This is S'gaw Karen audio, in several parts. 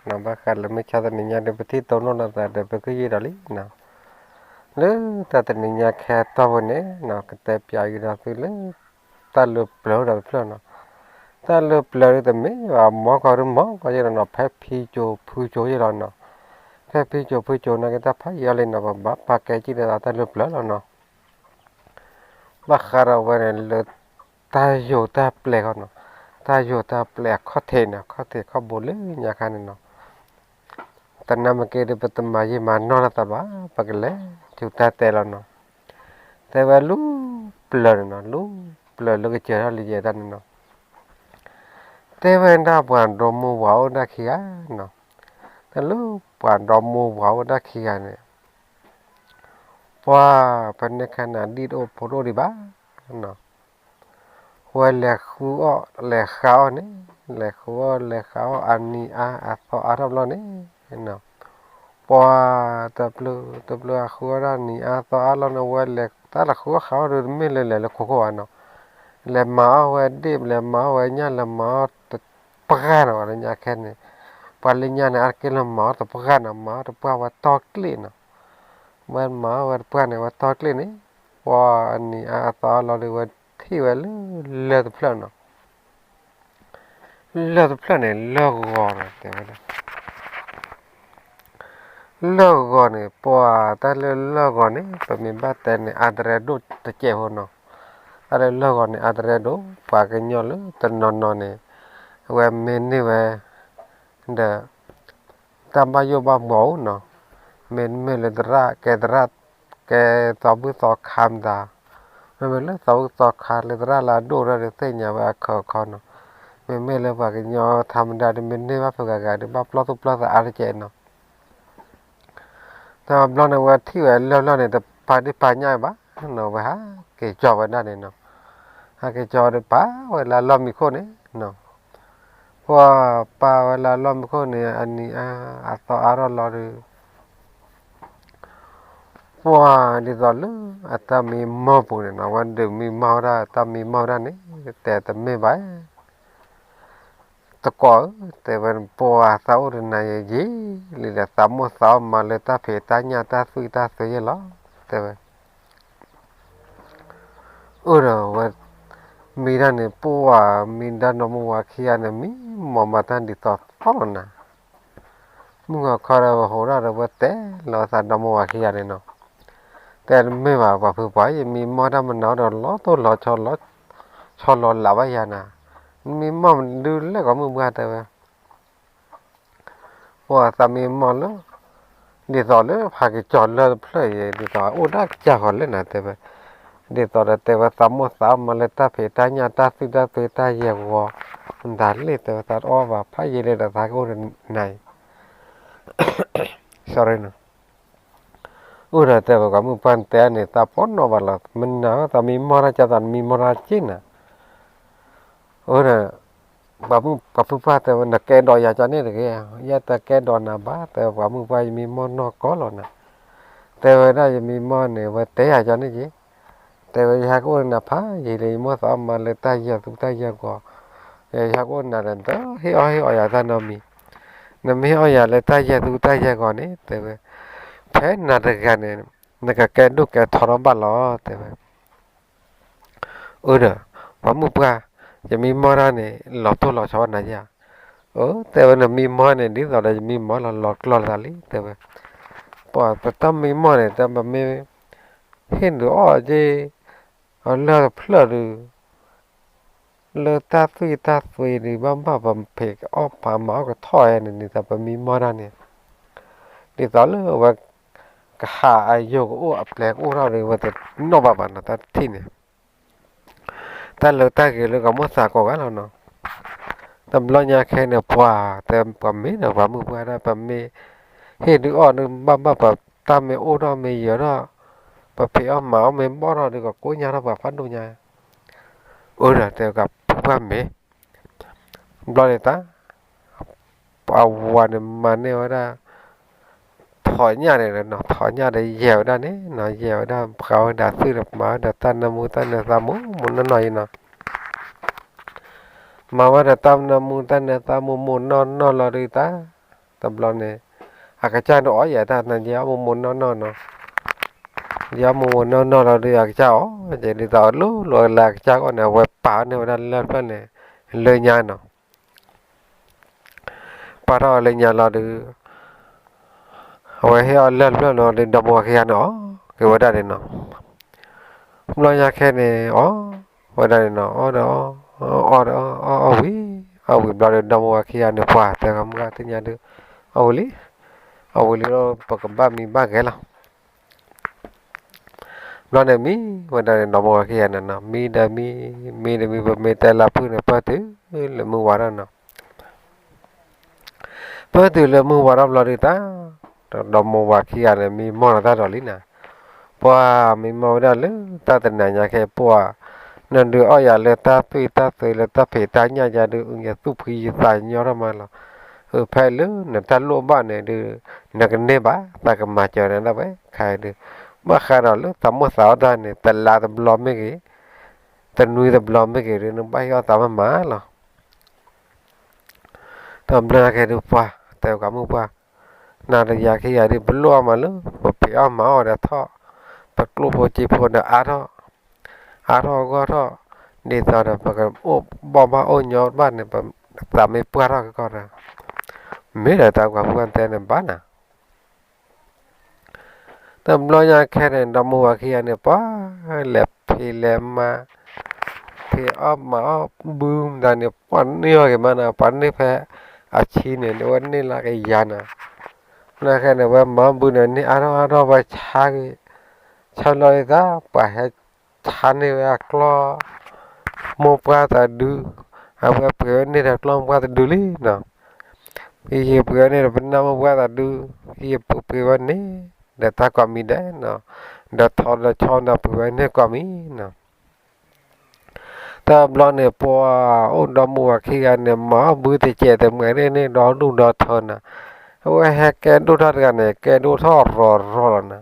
ဘၣ်ဃးလၢမုၢ်ဆါတနံၤညါဒီး ပထံၣ်တိၢ်နီၣ်လိာ်သးဒီး ပကယံာ်ဒီးလံနီၤ. လၢတၢ်တနံၤညါခဲအတီၢ်ပူၤန့ၣ်နီၤ ကတဲပၠးကဒီးသုလၢ တၢ်လၢပျၢၤဒီးတဖျၢၣ်နီၤ. တၢ်လၢပျၢၤဒ်တမ့ၢ်ဘၣ် မီကီဒ်မီကီယဲလီၤနီၤ, ဖဲဖံကၠိဖုကၠိယဲလီၤနီၤ. ဖဲဖံကၠိဖုကၠိနာ်က့ တၢ်ဖးယံာ်အီၤလံနီၤ, ပဘၣ်ပာ်ကဲကံၣ်ဒီးတၢ်လၢပျၢၤလီၤနီၤ. ဘၣ်ဃးဒီးဝဲန့ၣ်လၢ တၢ်ယိာ်တၢ်ပျဲၢ်ဃီနီၤ, တၢ်ယိာ်တၢ်ပျဲၢ်အခီၣ်ထံးန့ၣ် အခီၣ်ထံးခီၣ်ဘိလၢညါခါန့ၣ်နီၤ. တနၢ်မ့ၢ်က့ဒီး ပတမၤယံာ်မၤနီၢ်လိာ်သးဘၣ်, ပကလဲၤဆူတၢ်တဲလီၤနီၤ. တဲဝဲလူပျၢၤန့ၣ်နီၤ, လူပျၢၤလၢကစၢၤထီၣ်လံယဲတၢ်န့ၣ်နီၤ. တဲဝဲဒၣ်ပှၤဒီမါဝၤအိၣ်ဒၣ်ခံဂၤနီၤ. တၢ်လၢပှၤဒီမါဝၤအိၣ်ဒၣ်ခံဂၤန့ၣ် ပှၤဖဲန့ၣ်ခါန့ၣ် အဒံၣ်တအိၣ်ဖိတအိၣ်ဒံးဘၣ်နီၤ. ဝဲလဲၤဃုအီၣ်လဲၤဃုအီၣ်န့ၣ်, လဲၤဃုအီၣ်လဲၤဃုအီၣ် အနံၤအါအသီအါထီၣ်ဘျီန့ၣ်, ပှၤတဖျၢၣ်တဖျၢၣ်အဃုအီၣ်ဒၣ်နံၤအါသီအါလီၤန့ၣ် ဝဲလဲၤတၢ်လဲၤဃုအီၣ်ဃုအီၣ်ဒီး တမ့ၢ်လၢလဲၤလၢခိခိၣ်ဘၣ်နီၤ. လဲၤမၤအီၣ်ဝဲဒ့ၣ် လဲၤမၤအီၣ်ဝဲညၣ် လဲၤမၤအီၣ်တပှၢ်နီၤ လၢညါခဲန့ၣ်. ပှၤလၢညါန့ၣ် အါတက့ၢ်လၢမၤအီၣ်တပှၢ်နီၤ, မၤအီၣ်တပှၢ်ဝဲတီၢ်ကျ့ၣ်နီၤ. ဝဲမၤအီၣ်ဝဲတပှၢ်န့ၣ် ဝဲတီၢ်ကျ့ၣ်န့ၣ်, ပှၤအနံၤအါအသီအါလီၤဒီး ဝဲထံၣ်ဝဲလၢလၢၢ်တဖျၢၣ်နီၤ. လၢၢ်တဖျၢၣ်န့ၣ် လၢၢ်ဂီၤနီၤတဲဝဲဒၣ်. လၢၢ်ဂီၤန့ၣ် ပှၤတၢ်လၢလၢၢ်ဂီၤန့ၣ် ပမ့ၢ်ဘၣ်တဲန့ၣ် အါတရဲဒိၣ်တစဲးဖိနီၤ. တၢ်လၢလၢၢ်ဂီၤန့ၣ် အါတရဲဒိၣ် ပှၤကညီလၢတနီၤနီၤန့ၣ် အဝဲမ့ၢ်န့ၢ်ဝဲ ဒီး တၢ်ဘၣ်ယိၣ်ဘၣ်ဘှီအိၣ်နီၤ. မ့တမ့ၢ်လၢသရၣ်ကဲသရၣ် ကဲသီဘူၣ်သီခါမတၤ, မ့မ့ၢ်လၢသီဘူၣ်သီခါလၢသရၣ်လၢအဒိၣ်ထီၣ်ဒီး သ့ၣ်ညါဝဲအခီခီနီၤ. မ့မ့ၢ်လၢပှၤကညီထးမတၤဒီး မ့ၢ်န့ၢ်ဘၣ်ဖုဂၤဂၤဒီး ဘၣ်ပျီၢ်သူၣ်ပျီၢ်သးအါတကဲးနီၤ. တဘျီန့ၣ် ဝဲထံၣ်ဝဲလၢၢ်လီၢ်န့ၣ် တပာ်ဒံးပာ်ညၣ်ဘၣ်နီၤ, ဝဲဟးက့ၤကၠီဝဲဒၣ်န့ၣ်နီၤ. ဟးက့ၤကၠီဒီး ပာ်ဝဲလၢအလီၢ်မံခိၣ်န့ၣ်နီၤ. ပှၤပာ်ဝဲလၢအလီၢ်မံခိၣ်န့ၣ် အနံၤအါအသီအါထီၣ်လီၤဒီး ပှၤဒ်သိးလၢအတၢ်မံမီၢ်ပူၤန့ၣ်နီၤ, ဝဲဒုးမံမီၢ်ဝဲဒၣ် တၢ်မံမီၢ်ဝဲဒၣ်န့ၣ် တဲတမ့ၢ်ဘၣ် တကိးဧၢ, တဲဝဲ ပှၤသးအိၣ်တနၤယံာ်ယံာ်လံဒီး သးမိၣ်သးအီၣ်မၤလၢတၢ်ဖံးတၢ်ညၣ်တၢ်သွံၣ်တၢ်သွဲယဲလီၤ, တဲဝဲ. အၢၣ်ဒီးဝဲ မံဒၣ်န့ၣ် ပှၤမံဒၣ်ဒီမါဝၤခံဂၤန့ၣ် မံမီၢ်မၤတၢ်ဒ်သိးသိးလီၤနၤ. မုၢ်ဂီၤခီဒီး ဝဲဟိးထီၣ်ဒီး ဝဲတဲလီၤသးဒီမါဝၤခံဂၤန့ၣ်နီၤ, တဲတမ့ၢ်ဘၣ် ပှၤဖုပှၢ် ယမံမီၢ်တၢ်မနုၤဒီး လီၤတိၢ်လီၤဆီ လီၤဆီလီၤလးဘၣ်ယၤနၤ, နမံမီၢ်မနုၤလဲၣ် ပှၤမုၣ်ပှၢ် တဲဝဲ. ပှၤသးမံမီၢ်လၢ ဒ်သိးလၢဖးက့ၤကၠီၤလၢၢ်တဖျၢၣ်အံၤ ဒ်သိးအိၣ်ဒၣ်ကၢ်ဃီၤလဲၣ်နၤ တဲဝဲ. ဒ်သိးဒီးတဲဝဲ သးမိၣ်သးအီၣ်မၤလၢတၢ်ဖံးတၢ်ညၣ်တၢ်သွံၣ်တၢ်သွဲတၢ်ယဲၢ်ဂီၤ မတၤလဲၣ် တဲဝဲ သးတအီၣ်ဘၣ်ဖးယံာ်လံဒီး သးကအိၣ်တနၤအံၤ sorry နီၤ. အၢၣ်ဒီးတဲဝဲ ပှၤမုၣ်ပှၢ်တဲန့ၣ် သးပနီၣ်ဘၣ်လီၤ မနုၤသးမံမီၢ်တၢ်ကၢ်သး နမံမီၢ်တၢ်က့ၢ်နၤ. အၢၣ်ဒီး ပှၤမုၣ်ပှၢ်တဲဝဲ နကဲဒိးယၤကန့ၣ်တဂ့ၤ, ယတကဲဒိးနၤဘၣ် တဲဝဲ ပှၤမုၣ်ပှၢ် ယမံမီၢ်နီၢ်ကီၢ်လီၤနၤ. တဲဝဲဒၣ်ယမံမီၢ်န့ၣ် ဝဲတဲယၤကန့ၣ်က့ၤ, တဲဝဲ ယဟဲကအိၣ်နၤဖးယံာ်လံ ယမိၣ်သးအီၣ်မၤလၢတၢ်ယဲၢ်သူတၢ်ယဲၢ်ဂီၤ, ယဟဲကအိၣ်နၤဒီး နတဟ့ၣ်အီၣ်ဟ့ၣ်အီယၤတၢ်နီတမံၤ, နမ့ၢ်ဟ့ၣ်အီၣ်ယၤလၢတၢ်ယဲၢ်သူတၢ်ယဲၢ်ဂီၤန့ၣ် တဲဝဲ ဖဲနၤတဂၤန့ၣ် နကကဲဒိၣ်ကဲထီထီၣ်ဘၣ်လီၤ တဲဝဲ. အၢၣ်ဒီး ပှၤမုၣ်ပှၢ် ယမံမီၢ်တၢ်န့ၣ် လီၤတိၢ်လီၤဆီနၤယၤ. အၢ တဲဝဲ နမံမီၢ်န့ၣ် ဒ်သိးဒီးယမံမီၢ်လီၤ လီၤကျီၢ်လၢသးလံ တဲဝဲ. ပှၤပတၢ်မံမီၢ်န့ၣ် တၢ်ပမ့ၢ်ဟ့ၣ်ဒုးအီၣ်က့ၤ အလၢၢ်တဖျၢၣ်ဒီး လၢတၢ်သွံၣ်တၢ်သွဲဒီး ဘၣ်ဘၣ်ပဖံးအီၣ်ပမၤအီၣ်ကထီၣ်ဝဲန့ၣ် ဒ်သိးပမံမီၢ်တၢ်န့ၣ် ဒ်သိးလၢအဝဲ ကဟးအယိာ်ကအိၣ်အပျဲၢ်ကအိၣ်ထီၣ်ဒီး ဝဲတနီၣ်ဘၣ်ဘၣ်နီၤ တၢ်တထံၣ်န့ၣ် တၢ်လၢတၢ်ဂ့ၤလၢကမိၣ်သးကိးဂၤလီၤနီၤ. တဘျီညါခဲန့ၣ် ပှၤတဲ ပှၤမ့ၢ်ဒီးပှၤမုၣ်ပှၢ်ဒၣ် ပမ့ၢ်ဟ့ၣ်ဒုးအီၣ်ဒုး ဘၣ်ဘၣ်ပတၢ်မ့ၢ်အိၣ်ထီၣ်မ့ၢ်ယၢၤထီၣ် ပဖံးအီၣ်မၤအီၣ်မ့ၢ်ဘီၣ်ထီၣ်ဒီး ကကိညါထီၣ်ပှၤဖးဒိၣ်ညါ. အၢၣ်ဒီးတဲကဖုပှၢ်မ့ၢ် ဘျီန့ၣ်တၢ် ပှၤဝၤန့ၣ်မၤန့ၢ်ဝဲဒၣ် ထိးညၣ်န့ၣ်နီၤ ထိးညၣ်ဒီးယဲၢ်ဝဲဒၣ်န့ၣ် ယဲၢ်ဝဲဒၣ် ပှၤဝဲဒၣ်သွံၣ်ဒီး မၤဝဲဒီးတၢ်နၢမူတၢ်နၢသးမူမူနီၢ်နီၢ်အံၤနီၤ. မၤဝဲဒီးတၢ်နၢမူတၢ်နၢသးမူမူနီၢ်နီၢ်လီၤဒီးတၢ် တဘျီန့ၣ် အကစၢ်န့ၣ်အီၣ်ယၤတၢ်နၤ ယဲအီၣ်မိၢ်မိၢ်နီၢ်နီၢ်နီၤ, ယဲအီၣ်မိၢ်မိၢ်နီၢ်နီၢ်လီၤဒီး အကစၢ်အီၣ်ကဲဒ်သိးလိၤလိၤလၢအကစၢ်အီၣ်န့ၣ် အဝဲပာ်အီၤန့ၢ်ဝဲဒၣ်လၢၢ်တဖျၢၣ်န့ၣ် လၢညါနီၤ. ပာ်ထီၣ်အီၤလၢညါလီၤဒီး အဝဲဟ့ၣ်အီၤလၢၢ်တဖျၢၣ်လီၤဒီး ဒီမိၢ်ဝၤခံဂၤန့ၣ်အီၣ်က့ၤဝဲဒၣ်န့ၣ်နီၤ. ဘျီညါခဲန့ၣ် အီၣ်ဝဲဒၣ်န့ၣ်နီၤ အီၣ်ဒီး အီၣ်ဒီး အီၣ်ဝံၤ အီၣ်ဝံၤဘျီဒီး ဒီမိၢ်ဝၤခံဂၤန့ၣ် ပှၤတဲကမုၢ်ဂၤသ့ၣ်ညါဒီး အီၣ်ဝံၤလံ, အီၣ်ဝံၤလံဒီး ပကဘၣ်မံဘၣ်ဂဲၤလီၤ. ဘျီန့ၣ်မံဝဲဒၣ်န့ၣ် ဒီမိၢ်ဝၤခံဂၤန့ၣ်နီၤ မံဒီးမံ, မံဒီးမံ ပမ့ၢ်တဲလၢဖုၣ်န့ၣ် ပၢၢ်တုၤလၢမုၢ်ဝါထီၣ်နီၤ. ပၢၢ်တုၤလၢမုၢ်ဝါထီၣ်ဘျီဒုးတၢ်, ဒီမိၢ်ဝၤခံဂၤန့ၣ် မံမီၢ်လီၤတၢ်ဒီးလံနီၤ. ပှၤမံမီၢ်ဝဲဒၣ်လၢတၢ်တနၤညါခဲ ပှၤ နဒုးအီၣ်ယၤလၢတၢ်သွံၣ်တၢ်သွဲလၢတၢ်ဖံးတၢ်ညၣ်ယၤဒုး ယသူၣ်ဖှံယသးညီထီၣ်မးလီၤ. အၢ ဖဲလၢနတၢ်လိၣ်ဘၣ်န့ၣ်ဒုး နကန့ၢ်ဘၣ် သးကမၤစၢၤနၤဒၣ်ဝဲခဲဒုး ဘၣ်ဃးဒီးလၢသးမိၣ်သးအီၣ်တၢ်န့ၣ် တလါတဘျီမ့ၢ်ဂ့ၤ, တနွံတဘျီမ့ၢ်ဂ့ၤဒုး နဘၣ်ဟ့ၣ်အီၣ်သးမးမးလီၤ. တဘျီညါခဲဒုးပှၤ တဲကမုၢ်ပှၤ နၤဒီးယၤခံဂၤဒုး ပလိၣ်အီၣ်မးလၢ ပဖံးအီၣ်မၤအီၣ်ဒီးထီၣ်, ပကျိၣ်ဖိစ့ဖိဒီးအါထီၣ်, အါထီၣ်ဂီၢ်ထီၣ်, ဒ်သိးဒီးပကအိၣ်ဘီၣ်ဘၣ်အိၣ်ညီဘၣ်န့ၣ် ပသးမ့ၢ်ပှၢ်ထီၣ်ကကီၢ်ဒီး မ့ၢ်ဒီးတၢ်ကွၢ်ပှၢ်တဲန့ၣ်ဘၣ်နၤ တဘျီညါခဲန့ၣ် ဒီမိၢ်ဝၤခံဂၤန့ၣ် ပှၤလဲၤဖံးလဲၤမၤ, ဖံးအီၣ်မၤအီၣ်ဘုမတၤန့ၣ် ပှၤန့ၢ်အီၣ်က့ၤမးနၤ, ပှၤန့ၢ်ဖဲအဆံန့ၣ် အဝဲန့ၢ်လၢကယၤနၤ. နာ်ခဲန့ၣ် ဝဲမၤအီၣ်ဘုန့ၣ် န့ၢ်အါထီၣ်အါထီၣ် ဝဲဆါက့ၤ, ဆါလီၤဒ်သိး ပှၤဟဲဆါန့ၢ်ဝဲအကျီၢ် မိၢ်ပှၢ်သးဒု, အဝဲပှ့ၤဝဲန့ၢ်ဒီးကျီၢ်မိၢ်ပှၢ်သးဒုလံနီၤ. ယပှ့ၤဝဲန့ၢ်ဒီးပနၢ်မိၢ်ပှၢ်သးဒု, ယပှ့ၤဝဲန့ၢ်ဒီးတၢ်ကိးမံၤဒဲးနီၤ, ဒီးထိးဒီးဆီဒီးပှ့ၤဝဲန့ၢ်ကိးမံၤနီၤ. တဘျီန့ၣ် ပှၤအိၣ်ဒီမိၢ်ဝၤခံဂၤန့ၣ် မၤအီၣ်ဘုတစဲးတမှဲးန့ၣ်န့ၣ် ဒီဒူၣ်ဒီထၢနၤ, အဝဲဟဲကဲဒိၣ်ထီၣ်တဂၤန့ၣ် ကဲဒိၣ်ထီၣ်ရီၤရီၤလီၤနၤ,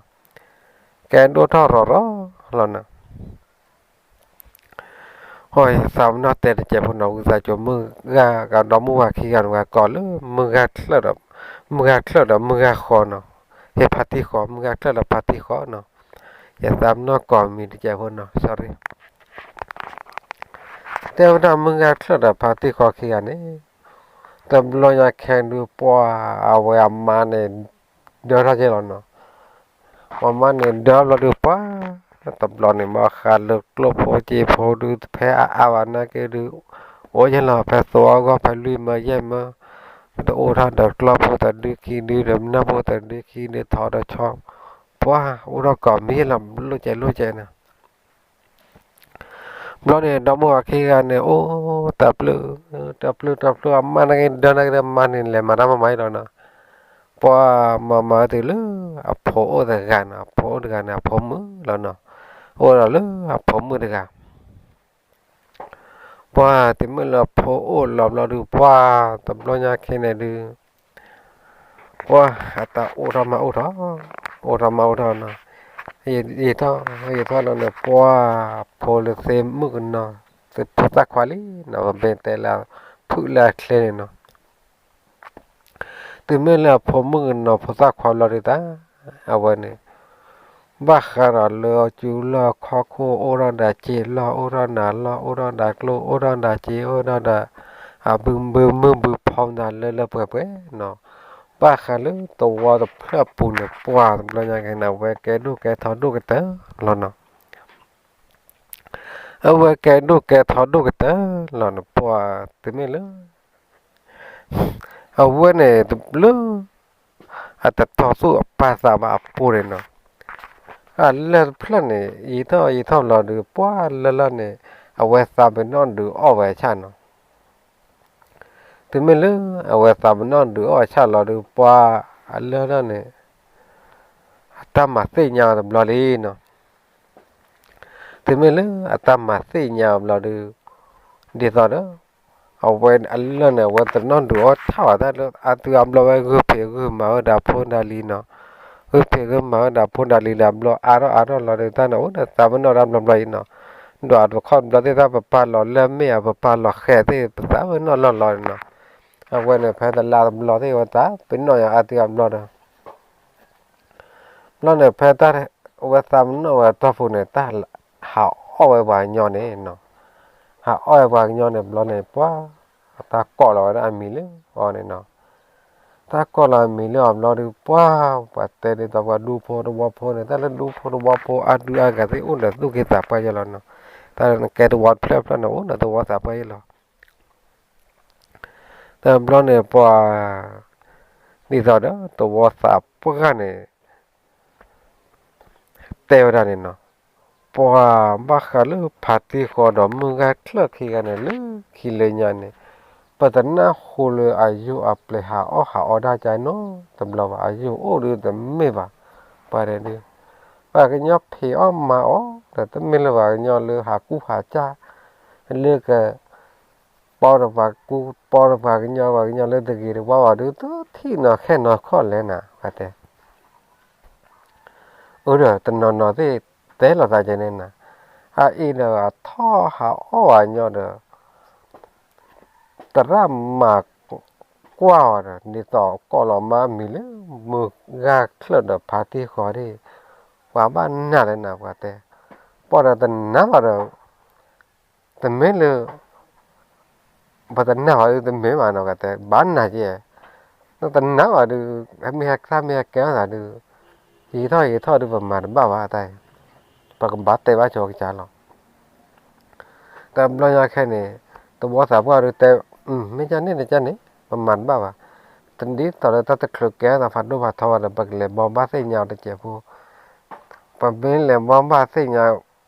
ကဲဒိၣ်ထီၣ်ရီၤရီၤလီၤနၤ. အသးပနီၣ်တဲတစဲးဖိနီၤ ဝံသးစူၤမုၢ်ဂၤ ကဒီမိၢ်ဝၤခံဂၤန့ၣ် ဝဲကိးလၢမုၢ်ဂၤချၢၣ်ဒီး, မုၢ်ဂၤချၢၣ်ဒီးမုၢ်ဂၤဃီနီၤ, ဟ့ၣ်ဖါတံၢ်ဃီ မုၢ်ဂၤချၢၣ်ဒီးဖါတံၢ်ဃီနီၤ. ယသးပနီၣ်ကိးမံၤတစဲးဖိနီၤ sorry. တဲဝဲဒၣ်မုၢ်ဂၤချၢၣ်ဒီးဖါတံၢ်ဃီခံဂၤန့ၣ်, တဘျီညါခဲဒုးပှၤအဝဲအမါန့ၣ် ဒၢထီၣ်က့ၤလီၤနီၤ. ပှၤမါန့ၣ်ဒၢဘျီဒုးပှၤ, တဘျီန့ၣ် ဘၣ်ဃးလၢကျိၣ်ဖိစ့ဖိဒုး ဖဲအအါဘၣ်နာ်က့ဒုး အိၣ်ယဲၢ်လီၤ ဖဲသိအဂီၢ် ဖဲလွံၢ်မၢယဲၢ်မၢ, တအိၣ်ထီၣ်ဒီးကျီၢ်ဖိသးဒုခံဒု ဒီးမနၢ်ဖိသးဒုခံဒု ထိးဒီးဆီ, ပှၤအိၣ်ထီၣ်ကိးမံၤလီၤ လိၣ်ကဲလိၣ်ကဲနၤ. ဘျီန့ၣ် ဒီမိၢ်ဝၤခံဂၤန့ၣ် အိၣ်တၢ်ပျုၢ်, တၢ်ပျုၢ်တၢ်ပျုၢ် အမါနာ်က့ဒၢနာ်က့ဒီး မါန့ၣ်လဲၤမၤတၢ်မၤမၤအံၤလီၤနီၤ. ပှၤမၤမၤတုၤလၢအဖိအိၣ်တဂၤနီၤ, အဖိအိၣ်တဂၤန့ၣ် အဖိမုၣ်လီၤနီၤ, အိၣ်ဒီးလၢအဖိမုၣ်တဂၤ ပှၤတုၤမ့ၢ်လၢအဖိအိၣ်လီၤဘျီဒုး ပှၤတဘျီညါခဲန့ၣ်ဒုး ပှၤအတၢ်အိၣ်ထီၣ်မၤအိၣ်ထီၣ်, အိၣ်ထီၣ်မၤအိၣ်ထီၣ်နီၤ, ယံာ်ထီၣ်ယံာ်ထီၣ်လီၤန့ၣ် ပှၤဖိလၢသ့မုၣ်ကနီၤ, သ့ဖိသၣ်ခွါလံနီၤ, ပမ့ၢ်တဲလၢဖုၣ်လၢအချ့န့ၣ်နီၤ. တုၤမ့ၢ်လၢအဖိမုၣ်ကနီၤဖိသၣ်ခွါဘျီဒုးတၢ်, အဝဲန့ၣ် ဘၣ်ဃးဒီးလၢအစုလီၢ်ခီၣ်ခိၣ် အိၣ်ထီၣ်ဒီးစ့လီၢ် အိၣ်ထီၣ်ဒီးလီၢ် အိၣ်ထီၣ်ဒီးကျိၣ် အိၣ်ထီၣ်ဒီးစ့ အိၣ်ထီၣ်ဒီး အဘုဘုမုၢ်ဘုဖီမတၤလၢလၢပှဲၤပှဲၤနီၤ, ဘၣ်ဃးလၢသဝီတဖျၢၣ်အပူၤန့ၣ် ပှၤတဘျီညါက့ၤန့ၣ် အဝဲကဲဒိၣ်ကဲထီဒိၣ်ကတၢၢ်လီၤနီၤ. အဝဲကဲဒိၣ်ကဲထီဒိၣ်ကတၢၢ်လီၤန့ၣ် ပှၤတုၤမ့ၢ်လၢ အဝဲန့ၣ်တဘျုး အတတီသူၣ်အပာ်သးဘၣ်အပူၤန့ၣ်နီၤ, အလၢၢ်တဖျၢၣ်န့ၣ် ယံာ်ထီၣ်ယံာ်ထီၣ်လီၤဒုး ပှၤလၢလီၢ်န့ၣ် အဝဲသးပ့ၤနီၣ်ဒုးအီၣ်ဝဲအဆၣ်နီၤ. တုၤမ့ၢ်လၢအဝဲသးပ့ၤနီၣ်ဒုးအီၣ်အဆၣ်လီၤဒုး ပှၤအလၢၢ်လီၢ်န့ၣ် အတၢ်မၤသ့ၣ်ညါအီၤတဘျီလံနီၤ. တုၤမ့ၢ်လၢအတၢ်မၤသ့ၣ်ညါအီၤဘျီဒုး ဒ်သိးဒီး အဝဲအလၢၢ်န့ၣ် အဝဲတနီၣ်ဒုးအီၣ်ဆၣ်ဘၣ်တၢ်လၢအသုအဘျီဝဲဂုာ်ဖံးဂုာ်မၤဝဲဒၣ်ဖိဒၣ်လံနီၤ, ဂုာ်ဖံးဂုာ်မၤဝဲဒၣ်ဖိဒၣ်လံဒီးအဘျီအါထီၣ်အါထီၣ်လီၤဒုးတၢ်န့ၣ် အိၣ်ဒီးသးပ့ၤနီၣ်တၢ်ဘျီဘျီအံၤနီၤ, ဒီးတခီတဘျီသ့ၣ်တၢ်ပပာ်လီၤလၢမ့ၢ်ဧါ ပပာ်လီၤဃဲးသ့ၣ် ပသးပ့ၤနီၣ်လီၢ်လီၤနီၤ. အဝဲန့ၣ် ဖဲတလါတဘျီသ့ၣ်ဝဲတၢ်ပ့ၤနီၣ်ယၤအါတံၢ်အဘျီဒီး ဘျီန့ၣ် ဖဲတၢ်ဝဲသးပ့ၤနီၣ်ဝဲတီၢ်ပူၤန့ၣ် တၢ်ဟးအီၣ်ဝဲပှၤကညီန့ၣ်နီၤ, ဟးအီၣ်ဝဲပှၤကညီန့ၣ် ဘျီန့ၣ် ပှၤ တၢ်ကိးလီၤဝဲဒၣ်အမံၤလၢအီၤန့ၣ်နီၤ, တၢ်ကိးလီၤအမံၤလၢအီၤဘျီဒီး ပှၤ ပှၤတဲဒ်သိးပှၤဒူဖိသဝီဖိန့ၣ် တၢ်လၢဒူဖိသဝီဖိအါဒူအါဂၤသ့ၣ်အိၣ်ဒီးသူၣ်က့သးပှၢ်ယဲလီၤနီၤ, တၢ်လၢနကဲသဝီတဖျၢၣ်ဖျၢၣ်န့ၣ် အိၣ်ဒီးသဝီသးပှၢ်ယဲလီၤ. တဘျီန့ၣ် ပှၤ ဒ်သိးဒီးသဝီသးပှၢ်န့ၣ် တဲဝဲဒၣ်န့ၣ်နီၤ, ပှၤဘၣ်ဃးလၢဖါတံၢ်ဃီဒီးမုၢ်ဂၢ်ချၢၣ်ခံဂၤန့ၣ် လၢခံလၢညါန့ၣ် ပတနၢ်ဟူလၢအယိာ်အပျဲၢ်ဟးအီၣ်ဟးအီဒၣ်ကါနီတဘျီဘၣ်, အယိာ်အိၣ်ဒုးတမ့ၢ်ဘၣ်, ပှၤတဲဒုး ပှၤကညီဖံးအီၣ်မၤအီၣ်ဒီး တမ့ၢ်လၢပှၤကညီလၢဟးကူၣ်ဟးကၢ် လၢက ပီတပှၤကူ ပီတပှၤကညီ ပှၤကညီလၢတဂ့ၤတဝါဘၣ်ဒီး တထံၣ်နီၤခဲနီၤခီၣ်လဲၣ်နၤ ပှၤတဲ အၢဒီးတနီၤနီၤသ့ၣ်တဲလိာ်သးကဲန့ၣ်နၤ, အအံၤဒီးအထီၣ်ဟးအီၣ်ဝဲညီဒီး သရၣ်မၤကွၢ်အီၤဒီး ဒ်သိးကိးလီၤမါအမံၤလၢ မုၢ်ဂၢ်ချၢၣ်ဒီးဖါတံၢ်ဃီဒၣ်, ပှၤဘၣ်နာ်လၢနၤ ပှၤတဲ, ပှၤဒီးတနာ်ဘၣ်ဒီး တမ့ၢ်လၢ ပတနာ်ဘၣ်ဒုးတမ့ၢ်ဘၣ်နီၤ ကတဲ ဘၣ်နာ်က့, နတနာ်ဘၣ်ဒုး မ့ၢ်ဟဲကထါမ့ၢ်ဟဲကဲထီၣ်သးဒုး ဟံးထီၣ်ဟံးထီၣ်ဒုး ပမၤတဘၣ်ဘၣ်တၢ်အံၤ, ပကဘၣ်တဲဘၣ်ဆိကစၢ်လီၤ. တဘျီညါခဲန့ၣ် သဝီသးပှၢ်ဒုးတဲ, မ့ၢ်ကန့ၣ်တကန့ၣ် ပမၤတဘၣ်ဘၣ်, တဒ်သိးလၢတၢ်တချုးကဲထီၣ်သးဖးဒိၣ်ဖးထီဘၣ်ဒီး ပကလဲၤဘီဘၣ်သ့ၣ်ညါအီၤတစဲးဖိ, ပမ့ၢ်လဲၤဘီဘၣ်သ့ၣ်ညါ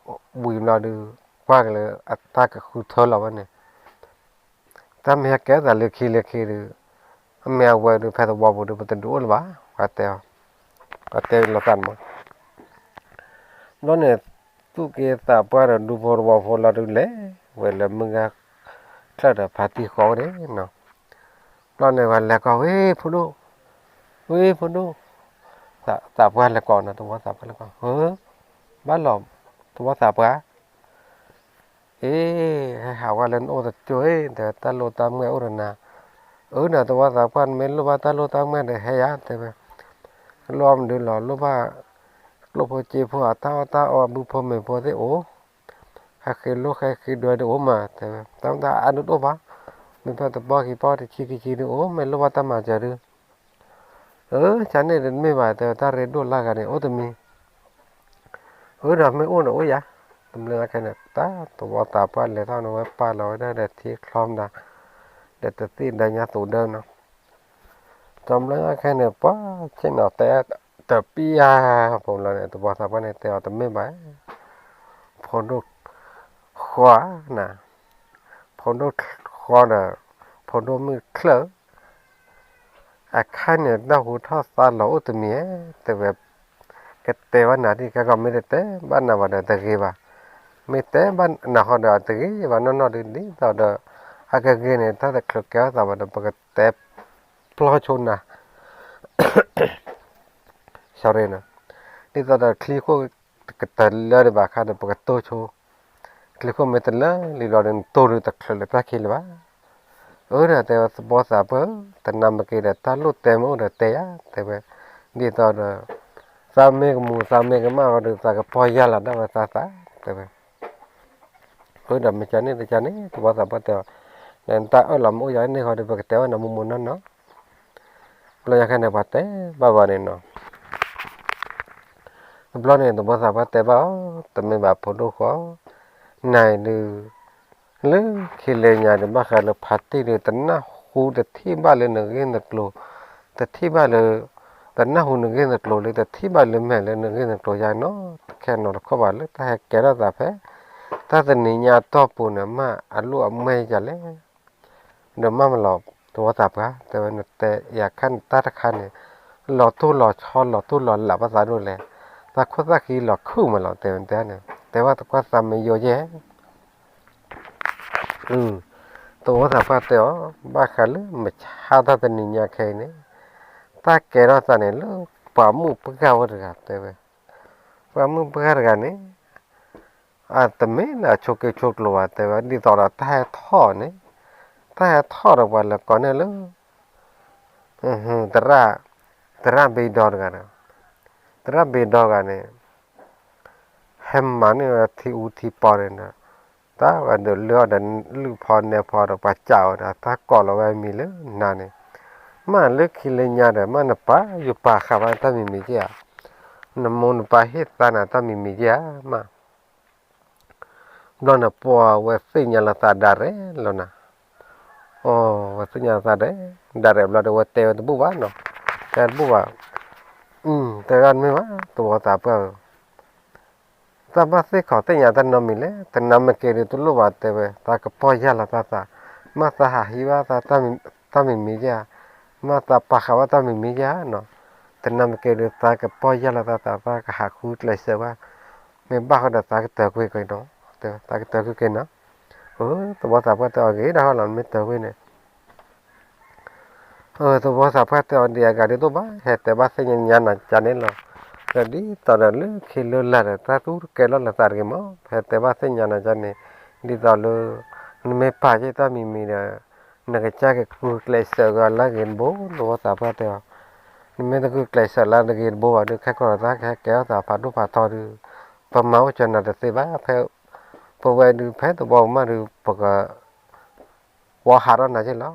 ဝံၤဘျီဒုး ကွၢ်က့ၤလၢအတၢ်ကဃုထၢလီၤဝဲန့ၣ် တၢ်မ့ၢ်ဟဲကဲထီၣ်သးလၢခံလၢခံဒုး, အမ့ၢ်အဝဲဒုး ဖဲသဝီပူၤဒုး ပတဒုးအိၣ်လၢၤဘၣ်, ပှၤတဲအီၤ, ပှၤတဲလီၤသးန့ၣ်မး. ဘျီန့ၣ် သူၣ်က့သးပှၢ်ဒီးဒူဖိသဝီဖိလီၤဒုး လဲၤဝဲလၢမုၢ်ဂၤချၢၣ်ဒီးဖါတံၢ်ဃီဝဲန့ၣ်နီၤ. ဘျီန့ၣ် ပှၤလဲၤကိး ဝ့ၢ်ဖိဒိၣ်, ဝ့ၢ်ဖိဒိၣ်, သးပှၢ်လဲၤကိးနီၤ, သဝီသးပှၢ်လဲၤကိး, ဘၣ်လီၤ, သဝီသးပှၢ် အ့, ဟဲဟးဝဲလၢနအိၣ်တကၠိၢ်, တဲ တၢ်လိၣ်တၢ်မၢၢ်အိၣ်ဒီးနၤ, အၢ ဒီးသဝီသးပှၢ် နမ့ၢ်လိၣ်ဘၣ်တၢ်လိၣ်တၢ်မၢၢ်ဒီးဟဲယၤ တဲဝဲ, လိၣ်အီၣ်မနုၤလီၤ, လိၣ်ဘၣ် ကျိၣ်ဖိစ့ဖိအတၢ်အီၣ်တၢ်အီ အဘုဖိမ့ၤဖိသ့ၣ်အိၣ်, ဟဲဃ့လိၣ်ဟဲဃ့ဒွဲဒုးအိၣ်မး တဲဝဲ, တၢ်မတၤအါဒုးတအိၣ်ဘၣ်, မ့ၢ်ဖဲတဘီခံဘီတဆံခံဆံဒုးအိၣ်, မ့ၢ်လိၣ်ဘၣ်တၢ်မၤစၢၤဒုး အၢ ကန့ၣ်တမ့ၢ်ဘၣ် တဲဝဲ, တၢ်ရ့ဒိၣ်လၢဂၤန့ၣ် အိၣ်တမံၤ, အၢ ဒီးမ့ၢ်အိၣ်န့ၣ်အိၣ်ယၤ, တဘျီညါခဲန့ၣ် တၢ်သဝီသးပှၢ်လဲၤထီၣ်န့ၣ် ဝဲပာ်လီၤဝဲဒၣ်ဒီးထံချီမတၤ, ဒီးတသ့ၣ်ဒၢညါသူဒၢနီၤ, တဘျီညါခဲန့ၣ် ပှၤဆ့ၣ်နီၤတဲ တပျၢ် ဖိလီၤန့ၣ် သဝီသးပှၢ်န့ၣ်တဲအီၤတမ့ၢ်ဘၣ် ဖိဒိၣ်ဃီနၤ, ဖိဒိၣ်ဃီဒီး ဖိဒိၣ်မုၢ်ချၢၣ်, အခါန့ၣ် တၢ်ဟူထီၣ်သါလီၤအိၣ်တမံၤ, တဲဝဲ, ကတဲဘၣ်နၤဒ်ကဲကီး မ့ၢ်တတဲဘၣ်နၤဘၣ်ဒီးတဂ့ၤဘၣ်, မ့ၢ်တဲဘၣ်နၤဃီဒီးတဂ့ၤဘၣ်နီၢ်နီၢ်ဒုး ဒ်သိးဒီး အကဂ့ၤန့ၣ် တၢ်တချုးကဲထီၣ်သးဘၣ်ဒီး ပကတဲပျီဆိနၤ sorry နီၤ, ဒ်သိးဒီးချံခိၣ်ကတလၢဒံးဘၣ်ခါဒီး ပကတိၢ်ဆိ, ချံခိၣ်မ့ၢ်တလၢလံဘျီဒီး နတိၢ်ဒုးတချုးလၢတၢ်ခံလၢၤဘၣ်. အၢ ဒီးတဲဝဲ သဝီသးပှၢ်ဧၢ, တနၢ်မ့ၢ်က့ၤဒီး တၢ်လိၣ်တဲမ့ၢ်အိၣ်ဒီးတဲယၤ တဲဝဲ, ဒ်သိးဒီး သးမ့ၢ်ကမူၤ သးမ့ၢ်ကမၣ်ဃီဒီး သးကပီၢ်ယၢ်လီၤဒၣ်ဝဲသးသး တဲဝဲ အၢ ဒီးမ့ၢ်ကန့ၣ်တကန့ၣ် သဝီသးပှၢ်တဲအီၤ, ဒီးနတၢ်အၢၣ်လီၤမ့ၢ်အိၣ်ယၤန့ၣ်ဃီဒီး ပကတဲဝဲနၤမိၢ်မိၢ်နီၢ်နီၢ်, တဘျီညါခဲန့ၣ် ပှၤတဲဘၣ်ဝဲန့ၣ်နီၤ, တဘျီန့ၣ် သဝီသးပှၢ်တဲဘၣ်အီၤ, တမ့ၢ်ဘၣ်ဖိဒိၣ်ဃီ, နၤအံၤဒုး လၢခံလၢညါဒီး ဘၣ်ဃးလၢဖါတံၢ်ဒီး တနၢ်ဟူတထံၣ်ဘၣ်လၢနဂ့ၢ်နကျိၤ, တထံၣ်ဘၣ်လၢ တနၢ်ဟူနဂ့ၢ်နကျိၤလၢ တထံၣ်ဘၣ်လၢမဲာ်လၢနဂ့ၢ်နကျိၤယါနီၤ, ခဲနီၤတခီဘၣ်လၢတၢ်ဟဲကဲထီၣ်သးဖဲ တၢ်တနံၤညါအတီၢ်ပူၤန့ၣ် မ့ၢ်အလိၣ်အမၢယၤလဲၣ်, ဒီးမ့ၢ်မလီၤ သဝီသးပှၢ် တဲဝဲ နတဲယၤခါန့ၣ် တၢ်တခါန့ၣ် လီၤတိၢ်လီၤဆီ လီၤတိၢ်လီၤလးဘၣ်သးဒိၣ်လဲၣ်, သးခိၣ်သၣ်ဃံလီၤခုၣ်မးလီၤ တဲဝဲန့ၣ်, တဲဘၣ်သကွၢ်သးမယိယဲၢ် သဝီသးပှၢ်တဲအီၤ, ဘၣ်ဃးလၢမုၢ်ဆါတၢ်တနံၤညါခဲအံၤန့ၣ်, တၢ်ကဲထီၣ်သးန့ၣ်လၢ ပှၤမုၣ်ပှၢ်ဝဲတဂၤ တဲဝဲ, ပှၤမုၣ်ပှၢ်တဂၤန့ၣ် အတမ့ၢ်လၢအဆိးက့ဆိးကျိၤဘၣ် တဲဝဲ, ဒ်သိးဒီးတၢ်ဟဲထီၣ်န့ၣ် တၢ်ဟဲထီၣ်ဒီးပှၤလဲၤကိးန့ၢ်လၢ သရၣ်, သရၣ်ဘ့ဒီတဂၤဒီး, သရၣ်ဘ့ဒီတဂၤန့ၣ် ဟဲမၤန့ၢ်ဝဲထံအူထံပီန့ၣ်ဒီး, တၢ်ဝဲဒုးလၢအီၤဒီးလုၢ်ဖီနဲဖီဒီးပှၤစံးဝဲဒီး တၢ်ကိးလီၤဝဲအမံၤလၢနၤန့ၣ်, မ့ၢ်လၢခံလၢညါဒီး မ့ၢ်နပၢ်ယပာ်ဃာ်ဘၣ်တၢ်မံၤမံၤက့ဧါ, နမိၢ်နပၢ်ဟ့ၣ်သါနၤတၢ်မံၤမံၤက့ဧါ, မ့ၢ် ဘျီန့ၣ်ပှၤဝဲသ့ၣ်ညါလီၤသးဒၣ်ရဲၣ်လီၤနၤ, အဝဲသ့ၣ်ညါလီၤသးဒၣ်, ဒၣ်ရဲၣ်ဘျီဒီး ဝဲတဲဝဲတဘူၣ်ဘၣ်နီၤ, တဲတဘူၣ်ဘၣ်, တဲဒၣ်မ့ၢ်ဘၣ် သဝီသးပှၢ်ဧၢ, သးဘၣ်သ့ၣ်ခီၣ်သ့ၣ်ညါတၢ်နီတမံၤလဲၣ်, တနၤမ့ၢ်က့ၤဒီးတလိၣ်ဘၣ်တဲဝဲ, သးကပီၢ်ယၢ်လီၤသးသး, မ့ၢ်သးဟးဟံးဘၣ်သးတၢ်မံၤမံၤက့ဧါ, မ့ၢ်သးပာ်ဃာ်ဘၣ်တၢ်မံၤမံၤက့ဧါနီၤ, တနၤမ့ၢ်က့ၤဒီးသးကပီၢ်ယၢ်လီၤသးသး, သးကဟးဃုကျဲးစၢးဘၣ်, မ့ၢ်ဘၣ်ဃီဒီးသးကတၢၢ်ကွံာ်က့ၤနီၤ, သးကတၢၢ်ကွံာ်က့ၤနီၤ, သဝီသးပှၢ်တဲအီၤဂ့ၤဒၣ်ဟီလီၤ မ့ၢ်တၢၢ်ကွံာ်န့ၣ် သဝီသးပှၢ်တဲအီၤဒံးအဂၤဒ်သိးဘၣ် ဟဲတဲဘၣ်သ့ၣ်ညါနၤကန့ၣ်လီၤ, ဒီးဒ်သိးဒီးလၢခံလၢလာ်ဒီး တၢ်သူၣ်တကဲလီၤလၢသးတဂ့ၤမး, ဟဲတဲဘၣ်သ့ၣ်ညါနၤကန့ၣ်, ဒ်သိးလၢ နမ့ၢ်ပာ်က့ၤတၢ်မံၤမံၤဒီး နကစၢ်ကဂုာ်ကျဲးစၢးက့ၤအီၤလၢအဂ့ၤတဘိ သဝီသးပှၢ်တဲအီၤ, နမ့ၢ်တဂုာ်ကျဲးစၢးလၢအဂ့ၤတဘိဘၣ်ဒီး ခဲကီၢ်ဒီးတၢ်ကဟဲကဲထီၣ်သးဖးဒိၣ်ဖးထီဒီး ပမၤအိၣ်ကၢၤနၤတသ့ဘၣ်, ဖဲ ပဝဲဒုးဖဲသဝီပူၤမးဒီး ပက ဝီဟးထီၣ်နၤက့လီၤ,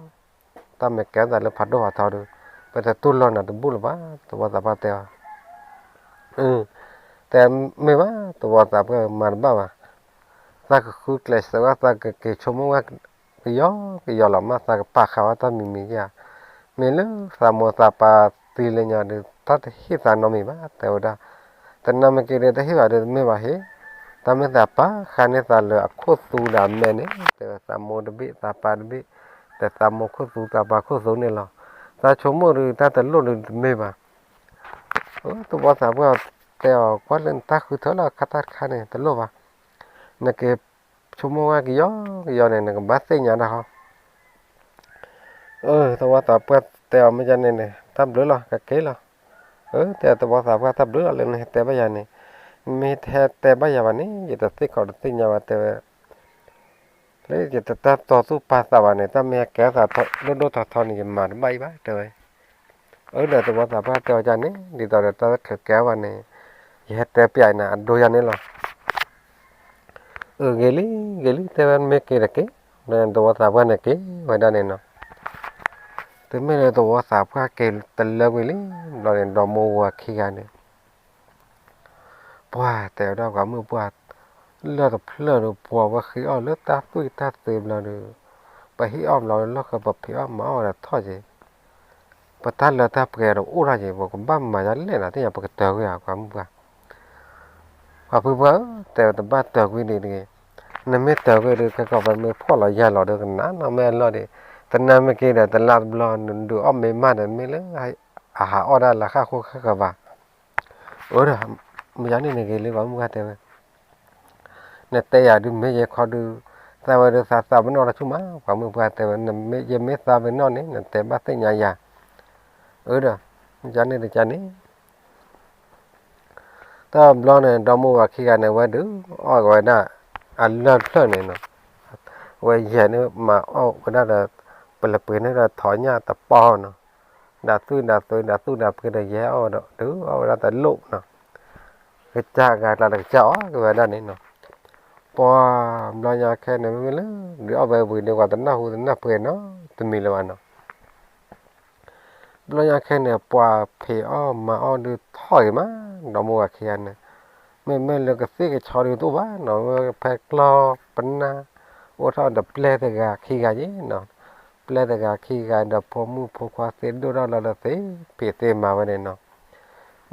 တၢ်မ့ၢ်ကဲထီၣ်သးလၢဖးဒိၣ်ဖးထီဒီး ပတတူၢ်လိာ်နၤတဘူၣ်လၢၤဘၣ် သဝီသးပှၢ်တဲအီၤ, တဲမ့ၢ်ဘၣ် သဝီသးပှၢ်မၤတဘၣ်ဘၣ်, သးကဃုကျဲးစၢးဝဲ သးကက့ၤဆိကမိၣ်ဝဲ ကယီကယီလီၤ မ့ၢ်သးကပာ်ဃာ်ဝဲတၢ်မံၤမံၤဧါ, မ့ၢ်လၢသးမိၢ်သးပၢ်သံလၢညါဒီး တၢ်တဟ့ၣ်သးနီတမံၤဘၣ် တဲဝဲဒၣ်, တနၤမ့ၢ်က့ၤဒီးတဟ့ၣ်ဘၣ်ဒီးတမ့ၢ်ဘၣ်ဟ့ၣ်, တၢ်မ့ၢ်သးပာ်ဃာ်န့ၢ်သးလၢအခိၣ်သူဒီးအမဲာ်န့ၣ် တဲဝဲသးမိၢ်တဘ့ၣ် သးပၢ်တဘ့ၣ်, ဒီးသးမိၢ်ခိၣ်သူသးပၢ်ခိၣ်သူန့ၣ်လီၤ, သးဆိကမိၣ်ဒီးတၢ်တလိၣ်ဒီးတမ့ၢ်ဘၣ် သဝီသးပှၢ်တဲအီၤ ကွၢ်လၢနတၢ်ဃုထၢလၢအခါတခါန့ၣ် တလိၣ်ဘၣ်, နက့ၤဆိကမိၣ်ဝဲကယီကယီန့ၣ် နကဘၣ်သ့ၣ်ညါတၢ်ဟီ, သဝီသးပှၢ်တဲအီၤမ့ၢ်ကန့ၣ်န့ၣ် တၢ်ဘျုးလီၤ ကက့ၤလီၤ, တဲသဝီသးပှၢ်တၢ်ဘျုးလီၤလၢနဟဲတဲဘၣ်ယၤန့ၣ်, မ့ၢ်ဟဲတဲဘၣ်ယၤဘၣ်န့ၣ် ယတသ့ၣ်ခီၣ်တသ့ၣ်ညါဘၣ်တဲဝဲ လၢယတတၢ်တီသူၣ်ပာ်သးဘၣ်န့ၣ် တၢ်မ့ၢ်ဟဲကဲထီၣ်သးဒိၣ်ဒိၣ်ထီထီန့ၣ် ယမၤတဘၣ်အံၤဘၣ်တဲဝဲ, အၢဒီးသဝီသးပှၢ်တဲအီၤကန့ၣ် ဒ်သိးဒီးတၢ်တချုးကဲဘၣ်န့ၣ် ယဟဲတဲပျးနၤအဒိယၤန့ၣ်လီၤ, အၢ ဂ့ၤလံ ဂ့ၤလံ တဲဝဲမ့ၢ်က့ၤတက့ၢ်, သဝီသးပှၢ်န့ၣ်က့ၤဝဲဒၣ်န့ၣ်နီၤ, တမ့ၢ်လၢသဝီသးပှၢ်က့ၤတလၢကွံာ်လံ, ဘျီန့ၣ် ဒီမိၢ်ဝၤခံဂၤန့ၣ် ပှၤတဲဝဲဒၣ်ပှၤမုၣ်ပှၢ်, လၢၢ်တဖျၢၣ်ဒီးပှၤဝဲဃ့အီၣ်လၢတၢ်သွံၣ်တၢ်သ့ဘျီဒီး, ပဟ့ၣ်အီၣ်ဘျီလီၢ်ဃၢၤ ပဖံးအီၣ်မၤအီၣ်ဝဲဒီးထီၣ်က့ၤ, ပတၢ်လၢတၢ်ပှဲၤဒီးအိၣ်ထီၣ်က့ၤ ပကဘၣ်မၤဒ်လဲၣ်နီၤ သ့ၣ်ညါပကတၢၢ်ကွံာ်ဧါ ပှၤမုၣ်ပှၢ်, ပှၤဖုပှၢ်ဧၢ တဲဝဲတဘၣ်တၢၢ်ကွံာ်ဒံးတဂ့ၤ, နမ့ၢ်တၢၢ်ကွံာ်ဒီး ခဲကီၢ်ပမ့ၢ်ဖှီၣ်လီၤယာ်လီၤဒီးကနၣ်နီၢ်မ့ၢ်အလီၢ်ဒံး, တနၤမ့ၢ်က့ၤဒီးတလါတဘျီ နဒုးအီၣ်မ့ၢ်မးဒီး မ့ၢ်လၢအဟးအီၣ်ဒၣ်လၢဃၣ်ဃိဃၣ်ဃၢၤဘၣ်, အၢဒီး, မ့ၢ်ယၤန့ၣ်နဂ့ၤလံ ပှၤမုၣ်ပှၢ်တဲဝဲ နတဲယၤဒုးမ့ၢ်ယဲခီဒုး, သးဝဲဒုးသးသးပနီၣ်တဆူၣ်မး ပှၤမုၣ်ပှၢ်တဲဝဲ ယမ့ၢ်သးပနီၣ်န့ၣ် နတဲဘၣ်သ့ၣ်ညါယၤ, အၢဒီး, မ့ၢ်ယၤန့ၣ်တကန့ၣ် တဘျီန့ၣ် ဒီမိၢ်ဝၤခံဂၤန့ၣ် ဝဲဒုးအီၣ်က့ၤဝဲဒၣ် အလၢၢ်တဖျၢၣ်န့ၣ်နီၤ, ဝဲယဲၢ်န့ၣ်မၤအီၣ်ဝဲဒၣ်ဒီး ပလပှ့ၤန့ၣ်ဒီးထီၣ်ညၣ်တပီၢ်နီၤ, ဒၣ်သွံၣ်ဒၣ်သွံၣ် ဒၣ်သွံၣ်ဒၣ်သွံၣ်ဒီးယဲၢ်အီၣ်ဝဲဒီး ဒုးအီၣ်ဝဲဒၣ်တလိၣ်နီၤ, ကစၢ်ဂၤကျါဒီးကစၢ်အီၣ်က့ၤဝဲဒၣ်န့ၣ်နီၤ, ပှၤဘျီညါခဲန့ၣ် မ့မ့ၢ်လၢ ဒုးအီၣ်ဝဲဝံၤဒီး ပှၤတနၢ်ဟူတနၢ်ပှဲၤနီတမံၤလၢၤဘၣ်နီၤ ဘျီညါခဲန့ၣ် ပှၤဖံးအီၣ်မၤအီၣ်ဒုးထီၣ်ဂ့ၤမး, ဒီမိၢ်ဝၤခံဂၤန့ၣ်, မ့မ့ၢ်လၢကသ့ၣ်ကဆီဒုးတအိၣ်ဘၣ်နီၤ, ဖဲကျီပနၢ်အိၣ်ထီၣ်ဒီးပျဲၢ်တဂၤခံဂၤယ့ၣ်နီၤ, ပျဲၢ်တဂၤခံဂၤဒီးဖိမုၣ်ဖိခွါသ့ဒိၣ်ထီၣ်လီၤဒီး သ့ဖံးသ့မၤဝဲန့ၣ်နီၤ,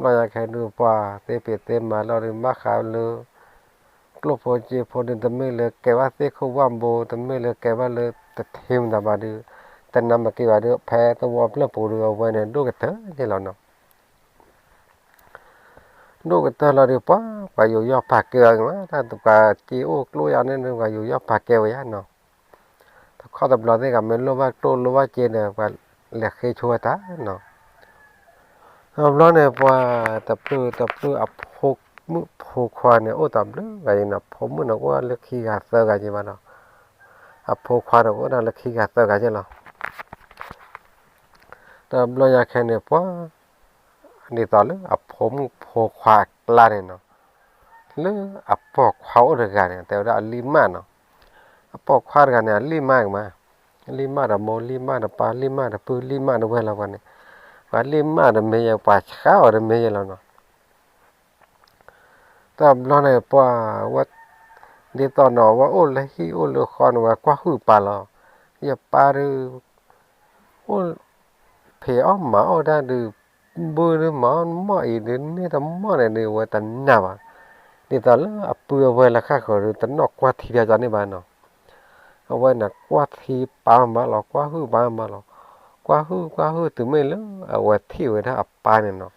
ဘျီညါခဲဒုးပှၤသ့ဖံးသ့မၤလီၤဒုး ဘၣ်ဃးလၢ ကျိၣ်ဖိစ့ဖိဒုး တမ့ၢ်လၢကဲဘၣ်သ့ၣ်ခိၣ်ဝၣ်ဘိ တမ့ၢ်လၢကဲဘၣ်လၢတထံမတၤဘၣ်ဒုး, တနၤမ့ၢ်က့ၤဘၣ်ဒုး ဖဲသဝီဖျၢၣ်ပူၤဒုး အဝဲန့ၣ်ဒိၣ်ကတၢၢ်က့ၤလီၤနီၤ, ဒိၣ်ကတၢၢ်လီၤဒုး ပှၤ ပှၤယူးယီၣ်ပာ်ကဲအီၤက့ၤမး, တၢ်ပှၤစ့အိၣ်ကျိၣ်ယါန့ၣ်ဒုး ပှၤယူးယီၣ်ပာ်ကဲဝဲယါနီၤ, တခီတဘျီသ့ၣ်ဂၤမ့ၢ်လိၣ်ဘၣ်ကျိၣ်လိၣ်ဘၣ်စ့ဒီး ပှၤလဲၤဃ့ဆိဝဲတၢ်နီၤ တဘျီန့ၣ် ပှၤတပျုာ်တပျုာ်အဖိမုၣ်ဖိခွါန့ၣ် အိၣ်တဘျုးဂၤအံၤနီၤ, ဖိမုၣ်န့ၣ် အိၣ်လၢခံဂၤသၢဂၤက့ၤဘၣ်ဒီး, အဖိခွါဒီးအိၣ်ဒၣ်လၢခံဂၤသၢဂၤယဲၢ်လီၤ. တဘျီညါခဲန့ၣ် ပှၤ ဒ်သိးလၢအဖိမုၣ်ဖိခွါအကျါန့ၣ်နီၤ, လၢအပိာ်ခွါအိၣ်တဂၤန့ၣ် တဲဝဲဒၣ်အလံၢ်မၢ်နီၤ, အပိာ်ခွါတဂၤန့ၣ် အလံၢ်မၢ်ကမး, လံၢ်မၢ်ဒီးမိၢ် လံၢ်မၢ်ဒီးပၢ် လံၢ်မၢ်ဒီးပုၢ် လံၢ်မၢ်ဒီးဝဲၢ်လီၤပှၤန့ၣ်, ပှၤလံၢ်မၢ်ဒီးမ့ၢ်ယဲ ပှၤဆှါအီၤဒီးမ့ၢ်ယဲလီၤနီၤ. တဘျီန့ၣ် ပှၤဝဲ ဒ်သိးနီၤ ဝဲအိၣ်လၢဟံၣ်အိၣ်လၢဃီန့ၣ် ဝဲကွၢ်ဟုၣ်ပၢ်လီၤ, ယပၢ်ဒုး အိၣ် ဖံးအီၣ်မၤအီၣ်ဒၣ်ဒုး ဘုဒုးမၤအီၣ်မီၢ်အံၤဒုး န့ၢ်တမီၢ်န့ၣ်ဒုး အဝဲတနာ်ဘၣ်, ဒ်သိးလၢအပုၢ်အဝဲၢ်လၢဃၣ်ဃၢၤဒုး တနီၣ်ကွၢ်ထံဒီးကန့ၢ်ဘၣ်နီၤ. အဝဲန့ၣ်ကွၢ်ထံပၢ်မးလီၤ ကွၢ်ဟုၣ်ပၢ်မးလီၤ, ကွၢ်ဟုၣ်ကွၢ်ဟုၣ် တုၤမ့ၢ်လၢအဝဲထံၣ်ဝဲဒၣ်အပၢ်န့ၣ်နီၤ,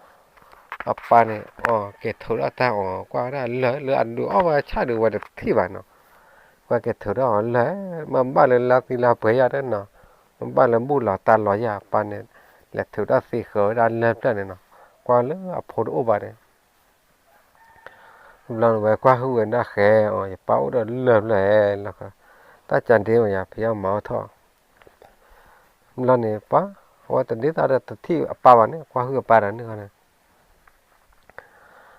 အပၢ်န့ၣ် အက့ၤထုးထီၣ်တၢ်အီၤ ကွၢ်ဝဲဒၣ်လၢၢ်လၢအဒုးအီၣ်ဝဲဆၣ်ဒုး အဝဲတထံၣ်ဘၣ်နီၤ, ဝဲက့ၤထုးထီၣ်အီၤလၢၢ် မ့ၢ်ဘၣ်လၢလါသံလါပှဲၤယၤဒၣ်နီၤ, မ့ၢ်ဘၣ်လၢဘူၣ်လီၤတၢ်လီၤယၤ အပၢ်န့ၣ် လဲၤထုးထီၣ်သံဃၢၤဝဲဒၣ်လၢၢ်ဖျၢၣ်န့ၣ်နီၤ, ကွၢ်လၢအဖိတအိၣ်ဘၣ်န့ၣ် ဘျီန့ၣ်ဝဲကွၢ်ဟုၣ်ဝဲဒၣ်ဃဲအီၤ ယပၢ်အိၣ်ဒီးလၢၢ်ဖျၢၣ်လီၤ, တၢ်ကၢ်ဒ့ဝဲယၤ ဖံးအီၣ်မၤအီၣ်ထီၣ်, ဘျီန့ၣ်ပှၤ အဝဲတဒ်သိးဒီးတထံၣ်အပၢ်ဘၣ်န့ၣ် ကွၢ်ဟုၣ်အပၢ်ဒီးန့ၣ်ဃီန့ၣ်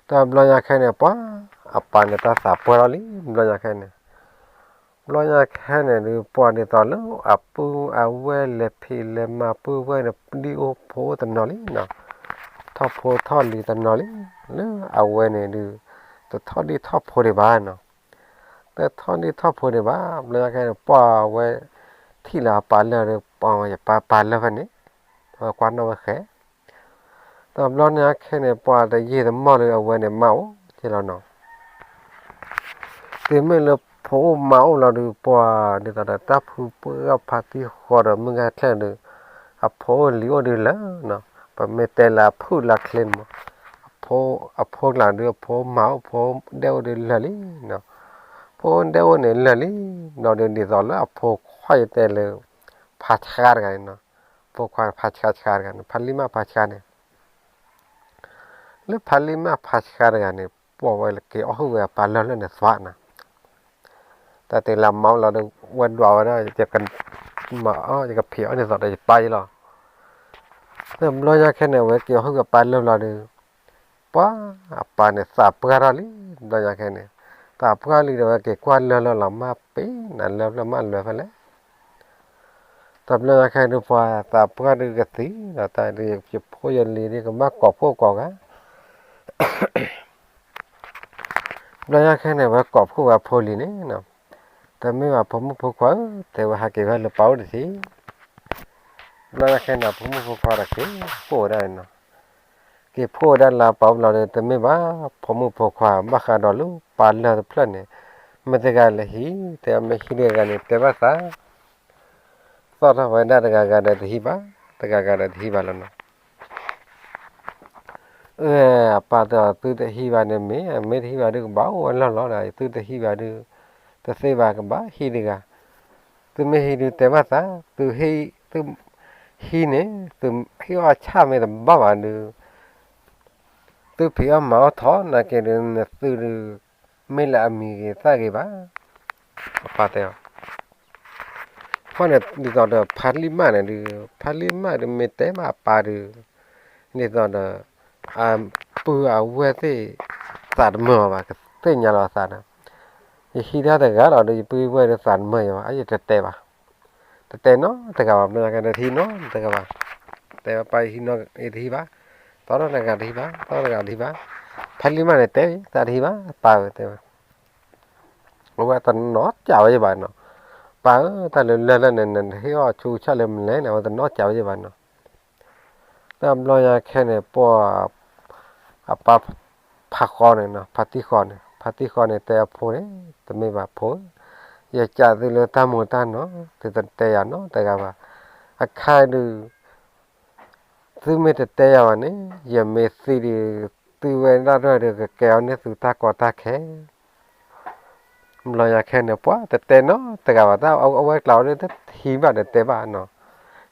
တဘျီညါခဲန့ၣ် ပှၤ အပၢ်န့ၣ်တၢ်သးပှၢ်ထီၣ်လံ ဘျီညါခဲန့ၣ်, ဘျီညါခဲန့ၣ်ဒုး ပှၤဒ်သိးလၢအပုၢ်အဝဲၢ်လဲၤဖံးလဲၤမၤပုၢ်ဝဲၢ်န့ၣ် ဒ်အိၣ်ဖိတနီၤလံနီၤ, ထီၣ်ဖိထီၣ်လံၤတနီၤလံ, လၢအဝဲန့ၣ်ဒုး တထီၣ်ဒံၣ်ထီၣ်ဖိဒံးဘၣ်နီၤ, တထီၣ်ဒံၣ်ထီၣ်ဖိဒံးဘၣ်, ဘျီညါခဲန့ၣ် ပှၤဝဲထံၣ်လၢအပၢ်လၢာ်ဒီး ပှၤယပၢ်ပၢ်လၢာ်ဖဲန့ၣ်, ဝဲကွၢ်နီၣ်ဝဲဃဲ တဘျီညါခဲန့ၣ် ပှၤတယံာ်တမီၢ်လၢအဝဲန့ၣ်မါအိၣ်က့လီၤနီၤ, တုၤမ့ၢ်လၢဖိအိၣ်မါအိၣ်လီၤဒုး ပှၤဒ်သိးဒီးတၢ်ဖုပှၢ်ဖါတံၢ်ဃီဒီးမုၢ်ဂၤချၢၣ်ဒုး အဖိအိၣ်လံၤအိၣ်ဒုးလၢာ်နီၤ, ပမ့ၢ်တဲလၢအဖုၣ်လၢချ့န့ၣ်မး, အဖိကျါဒုး အဖိမါအိၣ် ဖိဒဲအိၣ်ဒုးလၢာ်လံနီၤ, ဖိဒဲအိၣ်န့ၣ်လၢာ်လံနီၤ, ဒ်သိးလၢအဖိခွါယတဲလၢ ဖါဆှါတဂၤန့ၣ်နီၤ, ဖိခွါဖါဆှါတဂၤန့ၣ် ဖါလံၢ်မၢ်ဖါဆှါန့ၣ် လၢဖါလံၢ်မၢ်ဖါဆှါတဂၤန့ၣ် ပှၤဝဲက့ၤအီၣ်ဟုၣ်ဝဲအပၢ်လၢာ်လၢာ်န့ၣ်သွါနီၤ, တၢ်တုၤလၢမါအိၣ်လီၤဒီး ဝဲဒွးဝဲဒၣ် ယကမၤအီၣ် ယကဖံးအီၣ်န့ၣ်သိးဒီးယပၢ်အံၤလီၤ, တဘျီညါခဲန့ၣ် အဝဲက့ၤအီၣ်ဟုၣ်အပၢ်လၢာ်လီၤဒီး ပှၤ အပၢ်န့ၣ်သးပှၢ်ထီၣ်လံ, ဘျီညါခဲန့ၣ် သးပှၢ်လံဒီး ဝဲက့ၤကွၢ်လၢာ်လီၤလီၤ မ့ၢ်ပ့ၤနၤလၢာ်ဖျၢၣ်မးလၢာ်ဖဲလဲၣ်, တဘျီညါခဲဒုး ပှၤသးပှၢ်ဒုးကသံဒီး တၢ်ဒုး ယဖိယလံၤဒုး ကဘၣ်ကိးဖှိၣ်ကိးဂၤ ဘျီညါခဲန့ၣ် ဝဲကိးဖှိၣ်ဝဲအဖိလံၤန့ၣ်နီၤ, တမ့ၢ်ဘၣ်ဖိမုၣ်ဖိခွါဧၢ, တဲဝဲဟးက့ၤဝဲလၢပၢ်အိၣ်တထံး, ဘျီညါခဲန့ၣ် ဖိမုၣ်ဖိခွါဒီးက့ၤဖှိၣ်ဝဲဒၣ်န့ၣ်နီၤ, က့ၤဖှိၣ်ဝဲဒၣ်လၢပၢ်အိၣ်ဘျီဒီး တမ့ၢ်ဘၣ် ဖိမုၣ်ဖိခွါ ဘၣ်ဃးဒီးလၢပၢ်လၢာ်တဖျၢၣ်န့ၣ်, မ့ၢ်တဂၤလဲၤဟံး တဲမ့ၢ်ဟံးတဂၤန့ၣ် တဲဘၣ်သး သီၣ်ထီၣ်ဝဲဒၣ်တဂၤဂၤဒီးတဟံးဘၣ်, တဂၤဂၤဒီးတဟံးဘၣ်လီၤနီၤ. အပၢ်တဲအီၤ သုတဟံးဘၣ်န့ၣ်မ့ၢ်, မ့ၢ်တဟံးဘၣ်ဒုးကဘၣ်အိၣ်ဝဲလီၢ်လီၤဒီး သုတဟံးဘၣ်ဒုး တသ့ဘၣ်ကဘၣ်ဟံးတဂၤ, သုမ့ၢ်ဟံးဒုးတဲဘၣ်သး, သုဟံး, သုဟံးန့ၣ် သုဟံးအီၣ်ဆၣ်မ့ၢ်တဘၣ်ဘၣ်ဒုး သုဖံးအီၣ်မၤအီၣ်ထီၣ်နာ်က့ဒုး နသုဒုး မ့ၢ်လၢအမံၤဂ့ၤသၣ်ဂ့ၤဘၣ်, အပၢ်တဲအီၤ ဖဲန့ၣ်ဒ်သိးဒီး ဖါလံၢ်မၢ်န့ၣ်ဒုး, ဖါလံၢ်မၢ်ဒုးမ့ၢ်တဲဘၣ်အပၢ်ဒုး, ဒ်သိးဒီး အပုၢ်အဝဲၢ်သ့ၣ် သးတမုာ်အီၤဘၣ်, ကသ့ၣ်ညါလီၤအသးဒီး, ယဟံးဒၣ်တဂၤလီၤဒီး ယပုၢ်ယဝဲၢ်ဒီးသးတမုာ်ယၤဘၣ်, အယတတဲဘၣ်, တတဲနီတဂၤဘၣ်, ဘျီညါခဲတဟံးနီတဂၤဘၣ်, တဲဝဲပၢ် ယဟံးနီ ယတဟံးဘၣ်, သီၣ်နီတဂၤတဟံးဘၣ်, သီၣ်နီတဂၤတဟံးဘၣ်, ဖါလံၢ်မၢ်န့ၣ်တဲ သးတဟံးဘၣ် ပၢ်ဧၢ တဲဝဲ အဝဲတနီၣ်စၢၤဝဲယဘၣ်နီၤ, ပၢ်ဧၢ တၢ်လၢလၢၢ်လၢ်န့ၣ် နဟ့ၣ်အီၣ်ဆူၣ်ဆၣ်လၢမနုၤလဲၣ်န့ၣ် အဝဲတနီၣ်စၢၤဝဲယဘၣ်နီၤ. တဘျီညါခဲန့ၣ် ပှၤ အပၢ်ဖါဃီန့ၣ်နီၤ ဖါတံၢ်ဃီန့ၣ် ဖါတံၢ်ဃီန့ၣ် တဲအဖိန့ၣ် တမ့ၢ်ဘၣ်ဖိဧၢ, ယစံးသုလၢတၢ်မူတၢ်နီၢ် သုတတဲယၤနီတဂၤဘၣ်, အခါဒုး သုမ့ၢ်တတဲယၤဘၣ်န့ၣ် ယမ့ၢ်သံဒီး သုဝဲဒၣ်တဖၣ်ဒီး ကကဲအီၤန့ၢ်သုတၢ်ကီတၢ်ခဲ ဘျီညါခဲန့ၣ် ပှၤတတဲနီတဂၤဘၣ်, တၢ်အဝဲကျါအီၤဒီး တဟံးဘၣ်တတဲဘၣ်နီၤ. ဒ်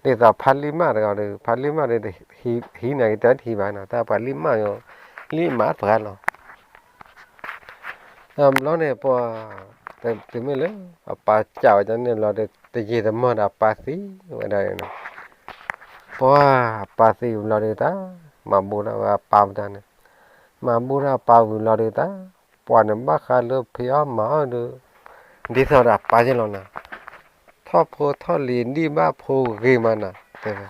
သိးဖါလံၢ်မၢ်တဂၤဒီး ဖါလံၢ်မၢ်ဒီး ဟံးန့ၢ်က့ၤတၢ်တဟံးဘၣ်နီၤ, တၢ်ပှၤလံၢ်မၢ်ယိၤ လံၢ်မးတဂၤလီၤ. ဘျီန့ၣ် ပှၤ တုၤမ့ၢ်လၢအပၢ်စံးဝဲန့ၣ်လီၤဒီး တယံာ်တမီၢ်ဒီးအပၢ်သံဝဲဒၣ်န့ၣ်လီၤ. ပှၤအပၢ်သံဝံၤလီၤဒီးတၢ် မၤဘူၣ်ထီၣ်ဝဲအပၢ်ဝဲဒၣ်န့ၣ်, မၤဘူၣ်ထီၣ်အပၢ်ဝံၤလီၤဒီးတၢ် ပှၤန့ၣ်ဘၣ်ဃးလၢဖံးအီၣ်မၤအီၣ်ဒီး ဒ်သိးဒီးအပၢ်ယဲၢ်လီၤနၤ, ထီၣ်ဖိထီၣ်လံၤဒံၣ်ဘၣ်ဖိဂ့ၤမးနၤ, တဲဝဲ,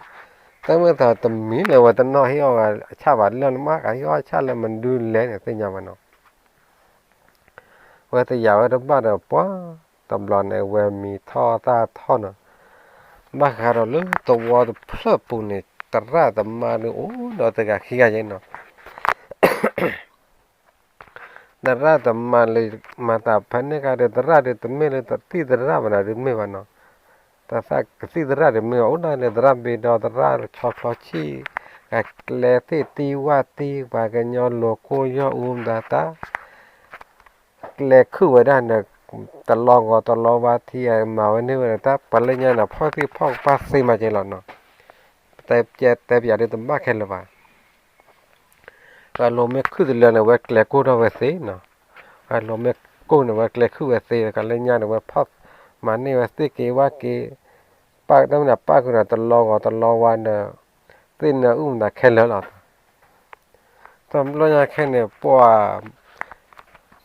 တမ့ၢ်သးတမံၤလၢဝဲတနီၣ်ဟ့ၣ်အီၣ်ဂၤဆၣ်ဘၣ် လၢနမ့ၢ်ကဟ့ၣ်အီၣ်ဆၣ်လၢမနုၤလဲၣ်န့ၣ် သ့ၣ်ညါဘၣ်နီၤ. ဝဲတယာ်ဝဲတဘၣ်ဒီးပှၤ, တဘျီန့ၣ် ဝဲမံထီၣ်သၣ်ထီၣ်နီၤ, ဘၣ်ဃးဒီးလၢသဝီတဖျၢၣ်ပူၤန့ၣ် သရၣ်သမါဒုးအိၣ်ဒီးတဂၤခံဂၤယဲနီၤ. သရၣ်သမါလၢမၤသးဖဲန့ၣ်ခါဒီး သရၣ်ဒုးတမ့ၢ်လၢတသံၣ်သရၣ်ဘၣ်နၤဒုးမ့ၢ်ဘၣ်နီၤ, တသံၣ်သရၣ်ဒုးမ့ၢ်ဘၣ် အိၣ်ဒၣ်လၢသရၣ်ဘ့ဒီသရၣ်ဆီချီဆံၣ်, ကကျဲသ့ၣ်တံၢ်ဝၣ်တံၢ် ပှၤကညီလိၤကိၢ်ယီၢ်အူမတၤတၢ် ကျဲခုၣ်ဝဲဒၣ်န့ၣ် တလီၤဂီၤတလီၤဝါထံ မၤဝဲန့ၢ်ဝဲဒၣ်တၢ် ပှၤလၢညါန့ၣ် ဖီၣ်သံၣ်ဖီၣ်ကပၢ်သ့မးက့လီၤနီၤ. တဲပၠးတဲပၠးဒုးတဘၣ်ခဲလၢာ်ဘၣ်. ပှၤလိၤမ့ၢ်ခုၣ်တလၢန့ၣ် ဝဲကျဲကိၢ်ထီၣ်ဝဲသ့နီၤ. ပှၤလိၤမ့ၢ်ကိၢ်န့ၣ် ဝဲကျဲခုၣ်ဝဲသ့ တခါလၢညါန့ၣ် ဝဲဖီၣ်မၤန့ၢ်ဝဲသ့က့ၤဝၣ်က့ၤ, ပၢ်တမ့ၢ်န့ၣ်ပၢ်ဃုာ်ဒီးတလီၤဂီၤတလီၤဝါဒီး သ့ၣ်နၢအုၣ်မတၤခဲလၢာ်လီၤ. တဘျီညါခဲန့ၣ် ပှၤ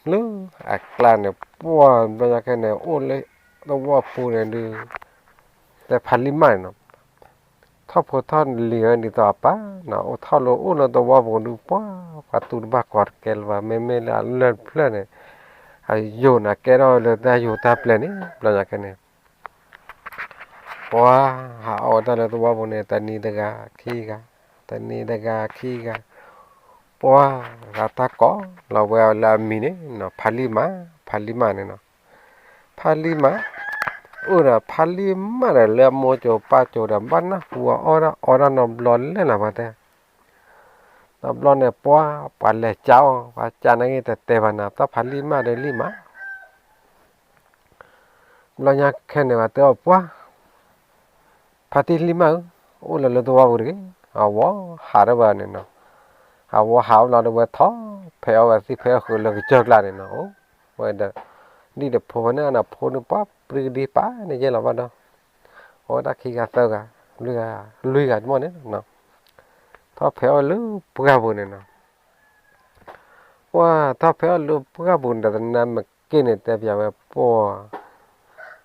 လၢအကျါန့ၣ် ပှၤဘျီညါခဲန့ၣ် အိၣ်လၢသဝီပူၤန့ၣ်ဒုး တဲဖးလံၢ်မၢ်န့ၣ်နီၤ, ထီၣ်ဖိထီၣ်လံၤဝဲဒ်သိးအပၢ်နီၤ, အိၣ်ထီၣ်လၢအိၣ်လၢသဝီပူၤဒုး ပှၤ ပှၤတူၢ်တဘၣ်ကီးတကဲလၢၤဘၣ်, မ့မ့ၢ်လၢအလၢၢ်တဖျၢၣ်န့ၣ် အယိာ်န့ၣ်ကဲထီၣ်လၢတၢ်ယိာ်တၢ်ပျဲၢ်န့ၣ် ဘျီညါခဲန့ၣ် ပှၤဟးအီၣ်ဝဲတၢ်လၢသဝီပူၤန့ၣ် တနံၤတဂၤခံဂၤ, တနံၤတဂၤခံဂၤ, ပှၤဂၤတၢ်ကိးလီၤဝဲလၢအမံၤန့ၣ်နီၤ ဖးလံၢ်မၢ်, ဖးလံၢ်မၢ်န့ၣ်နီၤ, ဖးလံၢ်မၢ်, အိၣ်ဒီးဖးလံၢ်မၢ်ဒီးလၢအမိၢ်ကၠိၤပၢ်ကၠိၤဒီး ဘၣ်နၢ်ဟူအီၣ်ဒၣ်အီဒၣ်နီတဘျီလဲၣ်လၢၤဘၣ်တဲ တဘျီန့ၣ် ပှၤ ပှၤလဲၤကၠီအီၤ, ပှၤကၠီနာ်က့တတဲဘၣ်နၤ တၢ်ဖးလံၢ်မၢ်ဒီးလံၢ်မၢ် ဘျီညါခဲန့ၣ် ပှၤတဲအီၤပှၤ ဖါတံၢ်လံၢ်မၢ်ဧၢ, အိၣ်လၢလၢသဝီပူၤတဂ့ၤ, အဝဲဟးထီၣ်ဝဲန့ၣ်နီၤ, အဝဲဟးထီၣ်ဘျီဒီးဝဲထီၣ်ဖဲးအီၣ်ဝဲသ့ၣ်ဖဲးအီၣ်ဃုာ်လၢကစၢၢ်ကျါန့ၣ်နီၤ, အိၣ်ဝဲဒီး ဒ်ဒီးဖိဖဲန့ၣ်အနၢ်ဖိန့ၣ် ပှၤပြံကဒံပာ်န့ၣ်ယဲလီၤဘၣ်ဒီး အဝဲဒၣ်ခံဂၤသၢဂၤ လွံၢ်ဂၤ လွံၢ်ဂၤတမီၢ်န့ၣ်နီၤ, ထီၣ်ဖဲးအီၣ်လၢပှၢ်ပူၤန့ၣ်နီၤ ပှၤထီၣ်ဖဲးအီၣ်လၢပှၢ်ပူၤန့ၣ်ဒီး တနၤမ့ၢ်က့န့ၣ် တဲပၠးဝဲပှၤ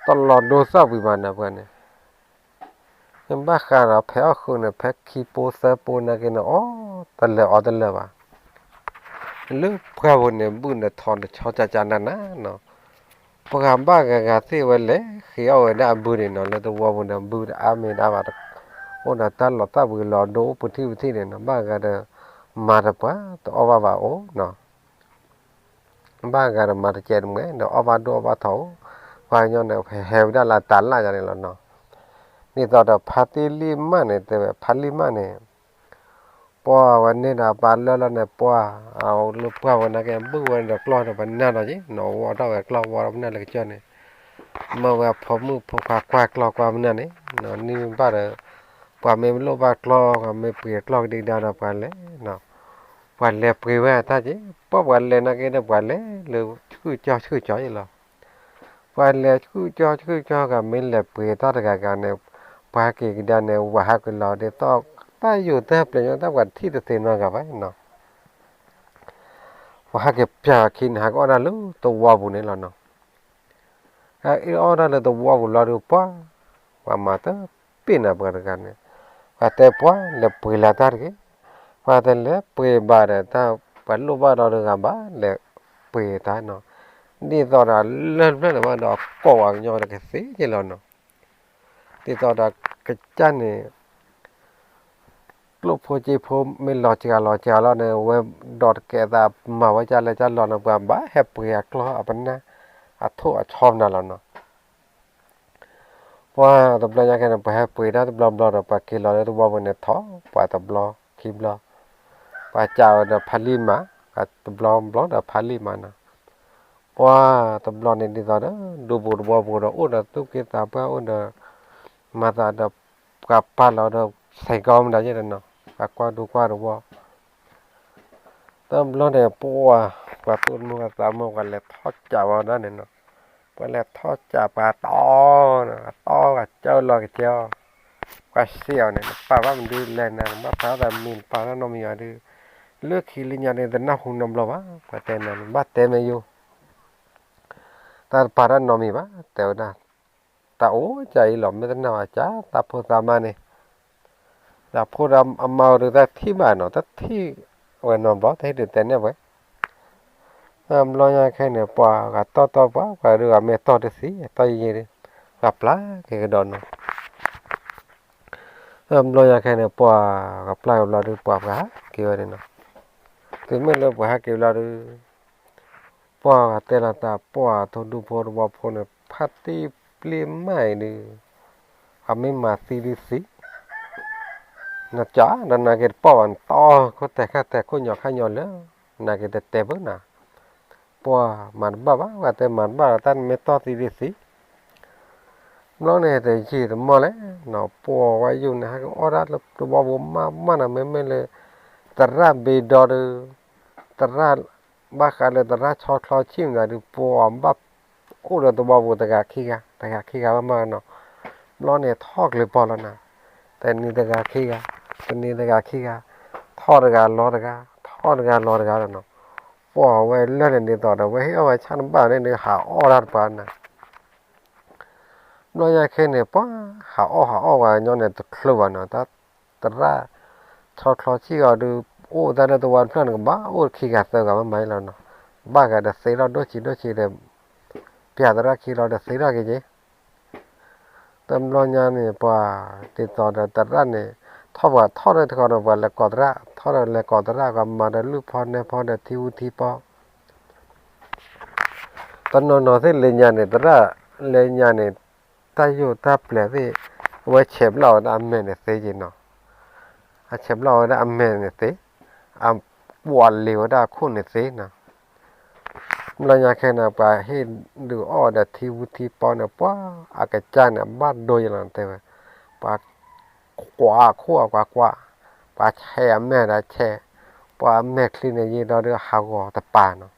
တလီၤဒိသၣ်ဝံၤဘၣ်နၤပှၤန့ၣ်, ဘၣ်ဃးဒီးဖဲးအီၣ်ဃုာ်န့ၣ် ဖဲခံပိသၢပိနာ်က့န့ၣ် အီၣ်တလၢာ်အီတလၢာ်ဘၣ်, လၢပှၢ်ပူၤန့ၣ် ဘုၣ်န့ၣ်ထီၣ်တဆီကၠးကၠးနးနးနီၤ, ပှၤဘၣ်ဂၤဂၤသ့ၣ်ဝဲလဲၤဃ့အီၣ်ဝဲဒၣ်အဘုန့ၣ်နီၤ, လၢသဝီပူၤန့ၣ် ဘုတအါမ့ၢ်တအါဘၣ်, အိၣ်ဒီးတၢ်လီၤသၣ်ဝံၤလီၤဒိအိၣ်ပထံၣ်ပထံၣ်န့ၣ်နီၤ, ဘၣ်ဂၤဒီး မၤတပှၢ်တအီၣ်ဘၣ်ဘၣ်အိၣ်နီၤ ဘၣ်ဂၤဒီးမၤတကဲးတမှဲၤဒီးအီၣ်ဘၣ်ဒိၣ်အီၣ်ဘၣ်ထီၣ်အိၣ်, ပှၤကညီန့ၣ် ဟဲဝဲဒၣ်လၢတၢ်လၢ်ယါန့ၣ်လီၤနီၤ, ဒ်သိးဒီးဖါတံၢ်လံၢ်မၢ်န့ၣ် တဲဝဲဖါလံၢ်မၢ်န့ၣ် ပှၤဝဲန့ၢ်ဒီးပၢ်လၢလီၤန့ၣ် ပှၤ အလၢပှၢ်ဝဲနာ်က့ ဘုၣ်ဝဲဒီးကျီၢ်ဒီးပနၢ်ဒီးက့ၤနီၤ, ဝီထီၣ်ဝဲကျီၢ်ဝီပနၢ်လၢကစၢၢ်န့ၣ်, မၢဝဲအဖိမုၣ်ဖိခွါကွၢ်ကျီၢ်ကွၢ်ပနၢ်န့ၣ်နီၤ, န့ၢ်ဘၣ်ဒီး ပှၤမ့ၢ်လိၣ်ဘၣ်ကျီၢ် ပှၤမ့ၢ်ပှ့ၤကျီၢ်ကဒံကဒါဒီးပှၤလဲၤနီၤ, ပှၤလဲၤပှ့ၤဝဲတၢ်က့ၤ, ပှၤပှၤလဲၤနာ်က့ဒီးပှၤလဲၤလၢဆူၣ်ကၠီဆူၣ်ကၠီအံၤလီၤ ပှၤလဲၤဆူၣ်ကၠီဆူၣ်ကၠီဂၤ မ့ၢ်လဲၤပှ့ၤတၢ်တဂၤဂၤန့ၣ်, ပှၤဟဲက့ၤကဒါန့ၣ် ဝၤဟးက့ၤလီၤဒ်သိး တၢ်ယိာ်တၢ်ပျဲၤညီတၢ်ပှၤတထံၣ်တသ့နီတဂၤဘၣ်နီၤ, ပှၤဟဲက့ၤပျၢ်ခံန့ၣ် ဟးက့ၤအီၣ်ဒၣ်လၢသဝီပူၤန့ၣ်လီၤနီၤ, ဟဲအီၣ်ဒၣ်လၢသဝီပူၤလီၤဒီးပှၤ, ပှၤမၤတပ့ၢ်နၤပှၤတဂၤန့ၣ်, ပှၤတဲပှၤလဲၤပှ့ၤလၢတၢ်တဂ့ၤ, ပှၤတလဲၤပှ့ၤဘၣ်ဒီးတၢ်, ပှၤလိၣ်ဘၣ်ဒီးတဂၤဘၣ်လဲၤပှ့ၤတၢ်နီၤ, ဒ်သိးဒီးလၢၢ်ဖျၢၣ်န့ၣ်ဘၣ်ဒီးကိးပှၤကညီဒီးကသ့က့ၤလီၤနီၤ, ဒ်သိးဒီးကစၢ်န့ၣ် ကျိၣ်ဖိစ့ဖိမ့ၢ်လီၤစှၤလီၤစှၤလီၤန့ၣ် ဝဲဒီးတကဲးသးမၤဝဲကၢ်လဲၢ်ကၢ်လီၤန့ၣ် ပှၤဘၣ်ဟဲပှ့ၤအကျီၢ်အပနၢ် အထိၣ်အဆီမနုၤလီၤနီၤ. ပှၤတဘျီညါခဲန့ၣ် ပှၤဟဲပှ့ၤတၢ်တဘျီဘျီဒီး ပှၤက့ၤလီၤလၢသဝီပူၤန့ၣ် ထီၣ်ပှၤတဘျီခံဘျီ, ပှၤကးဝဲဒီးဖးလံၢ်မး, တဘျီဘျီဒီးဖးလံၢ်မးနီၤ. ပှၤတဘျီန့ၣ်ဒ်သိးဒီး ဒူပူၤသဝီပူၤဒီး အိၣ်ဒီးသူၣ်က့သးပှၢ် အိၣ်ဒီးမၤသးဒီး ပှၤပာ်လီၤဒီး ဆဲးကီမတၤယဲၢ်နီၤ, ပှၤကွၢ်ဒူကွၢ်သဝီ. တဘျီန့ၣ် ပှၤ ပှၤသူၣ်တမုာ်သးတမုာ် ပှၤလဲၤထီၣ်ကးဝဲဒၣ်န့ၣ်နီၤ. ပှၤလဲၤထီၣ်ကးပှၤတီ, တီကစၢၢ်လီၤကစၢၢ်အီၤ, ပှၤစံးအီၤန့ၣ် နပာ်ဘၣ်မနုၤလဲၣ်နၤ, နဘၣ်ပာ်တၢ်မံၤ နပာ်တၢ်နီတမံၤအီၤဒီး, လၢခံလၢညါန့ၣ် တနၢ်ဟူနီတဘျီဘၣ်, ပှၤတဲနၤန့ၣ် ဘၣ်တဲမ့ၢ်ယိၣ်, တၢ်တပာ်တၢ်နီတမံၤဘၣ် တဲဝဲဒၣ်, တၢ်အိၣ်ကၢ်အံၤလီၤ မ့ၢ်တနာ်ဝဲကၢ် သးဖိသးမါန့ၣ်, သးဖိဒီးအမါဝဲဒၣ်တထံၣ်ဘၣ်နီၤ တထံၣ်ဝဲနီတဘျီ တဟ့ၣ်ဒုးတဲန့ၢ်ဝဲ တဘျီညါခဲန့ၣ် ပှၤဂၤတီၢ်တီၢ်ပှၤ ပှၤဒုးဂၤမ့ၢ်တီၢ်တသံ တီၢ်ယံာ်ယံာ်ဒီး, ဂၤပျၢ်က့ၤကဒီးနီၤ, တဘျီညါခဲန့ၣ် ပှၤဂၤပျၢ်က့ၤဘျီဒုး ပှၤပှၤဟးက့ၤဝဲန့ၣ်နီၤ, တုၤမ့ၢ်လၢပှၤဟးက့ၤဘျီဒုး, ပှၤဂၤတဲလီၤတၢ် ပှၤထိၣ်ဒူဖိတဝီဖိန့ၣ် ဖါတံၢ်ပျ့ၤမးအံၤဒုး, အမ့ၢ်မၤသံဒုးသံ နကဒီးနက့ၤတပီၢ်ဘၣ် နတီၢ်ခိၣ်တဲာ်ခါတဲာ်ခိၣ်ညီခါညီလၢာ်, နက့ၤတတဲဘၣ်နၤ, ပှၤမၤတဘၣ်ဘၣ် ပှၤတဲမၤတဘၣ်ဒီး တၢ်နမ့ၢ်တီၢ်သံဒုးသံ, ဘျီန့ၣ်တယံာ်တမီၢ်လဲၣ်နီၤ ပှၤဝဲယိာ်န့ၣ် ဟဲကအီၣ်ဒၣ်လၢတဝီပူၤမးမးနီၤ မ့မ့ၢ်လၢ သရၣ်ဘ့ဒီဒုး, သရၣ်, ဘၣ်ဃးလၢသရၣ်ဆီချီဆံၣ်မတၤဒုး ပှၤဘၣ်အိၣ်ဒီးတဝီပူၤတဂၤခံဂၤ တဂၤခံဂၤဘၣ်မးနီၤ, ဘျီန့ၣ်ထီၣ်ကျဲၤပီၢ်လီၤနၤ, တနံၤတဂၤခံဂၤ, တနံၤတဂၤခံဂၤ, ထီၣ်တဂၤလီၤတဂၤ, ထီၣ်တဂၤလီၤတဂၤလီၤနီၤ, ပှၤဝဲလၢာ်န့ၣ်ဒ်သိးဒီး ဝဲဟ့ၣ်အီၣ်ဝဲဆၣ်တဘၣ်န့ၣ်ဒုး ဟးအီၣ်တၢ်တပၤနၤ ဘျီညါခဲန့ၣ် ပှၤဟးအီၣ်ဟးအီၣ်ဝဲညီန့ၣ်တချုးဘၣ်နီၤ, တၢ်သရၣ်ဆီချီဆံၣ်အီၤဒုး အိၣ်တၢ်လၢတဝီတဖျၢၣ်န့ၣ် ကဘၣ်အိၣ်ခံဂၤသၢဂၤမးမးလီၤနီၤ, ဘၣ်ဂၤဒီးသ့ထီၣ်ဒိၣ်ဆံးဒိၣ်ဆံးဒီး, ပျၢ်သရၣ်ခံလီၤဒီးသ့ထီၣ်က့ၤက့ၤ တဘျီညါန့ၣ် ပှၤဒ်သိးဒီးသရၣ်န့ၣ်, ထီၣ်ပှၤထီၣ်ဒီးတခီဒီး ပှၤလဲၤကိးသရၣ် ထီၣ်ဒီးလဲၤကိးသရၣ် ပှၤမၤဒီးလုၢ်ဖီနဲဖီဒီးထံဝူထံပီ တနီၤနီၤသ့ၣ်လၢညါန့ၣ် သရၣ်လၢညါန့ၣ် တၢ်ယိာ်တၢ်ပျဲၤသ့ၣ်, အဝဲဆဲးဘျီၣ်ဝဲဒၣ်အမဲာ်န့ၣ်သ့က့ၤနီၤ, အဆဲးဘျီၣ်ဝဲဒၣ်အမဲာ်န့ၣ်သ့, အပှၤလ့ၤဝဲဒၣ်အခိၣ်န့ၣ်သ့နီၤ, ဘျီညါခဲန့ၣ် ပှၤဟ့ၣ်ဒုးအီၣ်ဝဲဒီးထံဝူထံပီန့ၣ် ပှၤအကစၢ်န့ၣ် အဘၣ်ဒိယလီၤတဲဝဲ, ပှၤကွၢ်အခိၣ်အကွၢ်ကွၢ်, ပှၤဆဲးအမဲာ်ဒီးဆဲး, ပှၤအမဲာ်ချံန့ၣ်ယံာ်ဒီးဒုးဟးဂီၤတပၤနီၤ,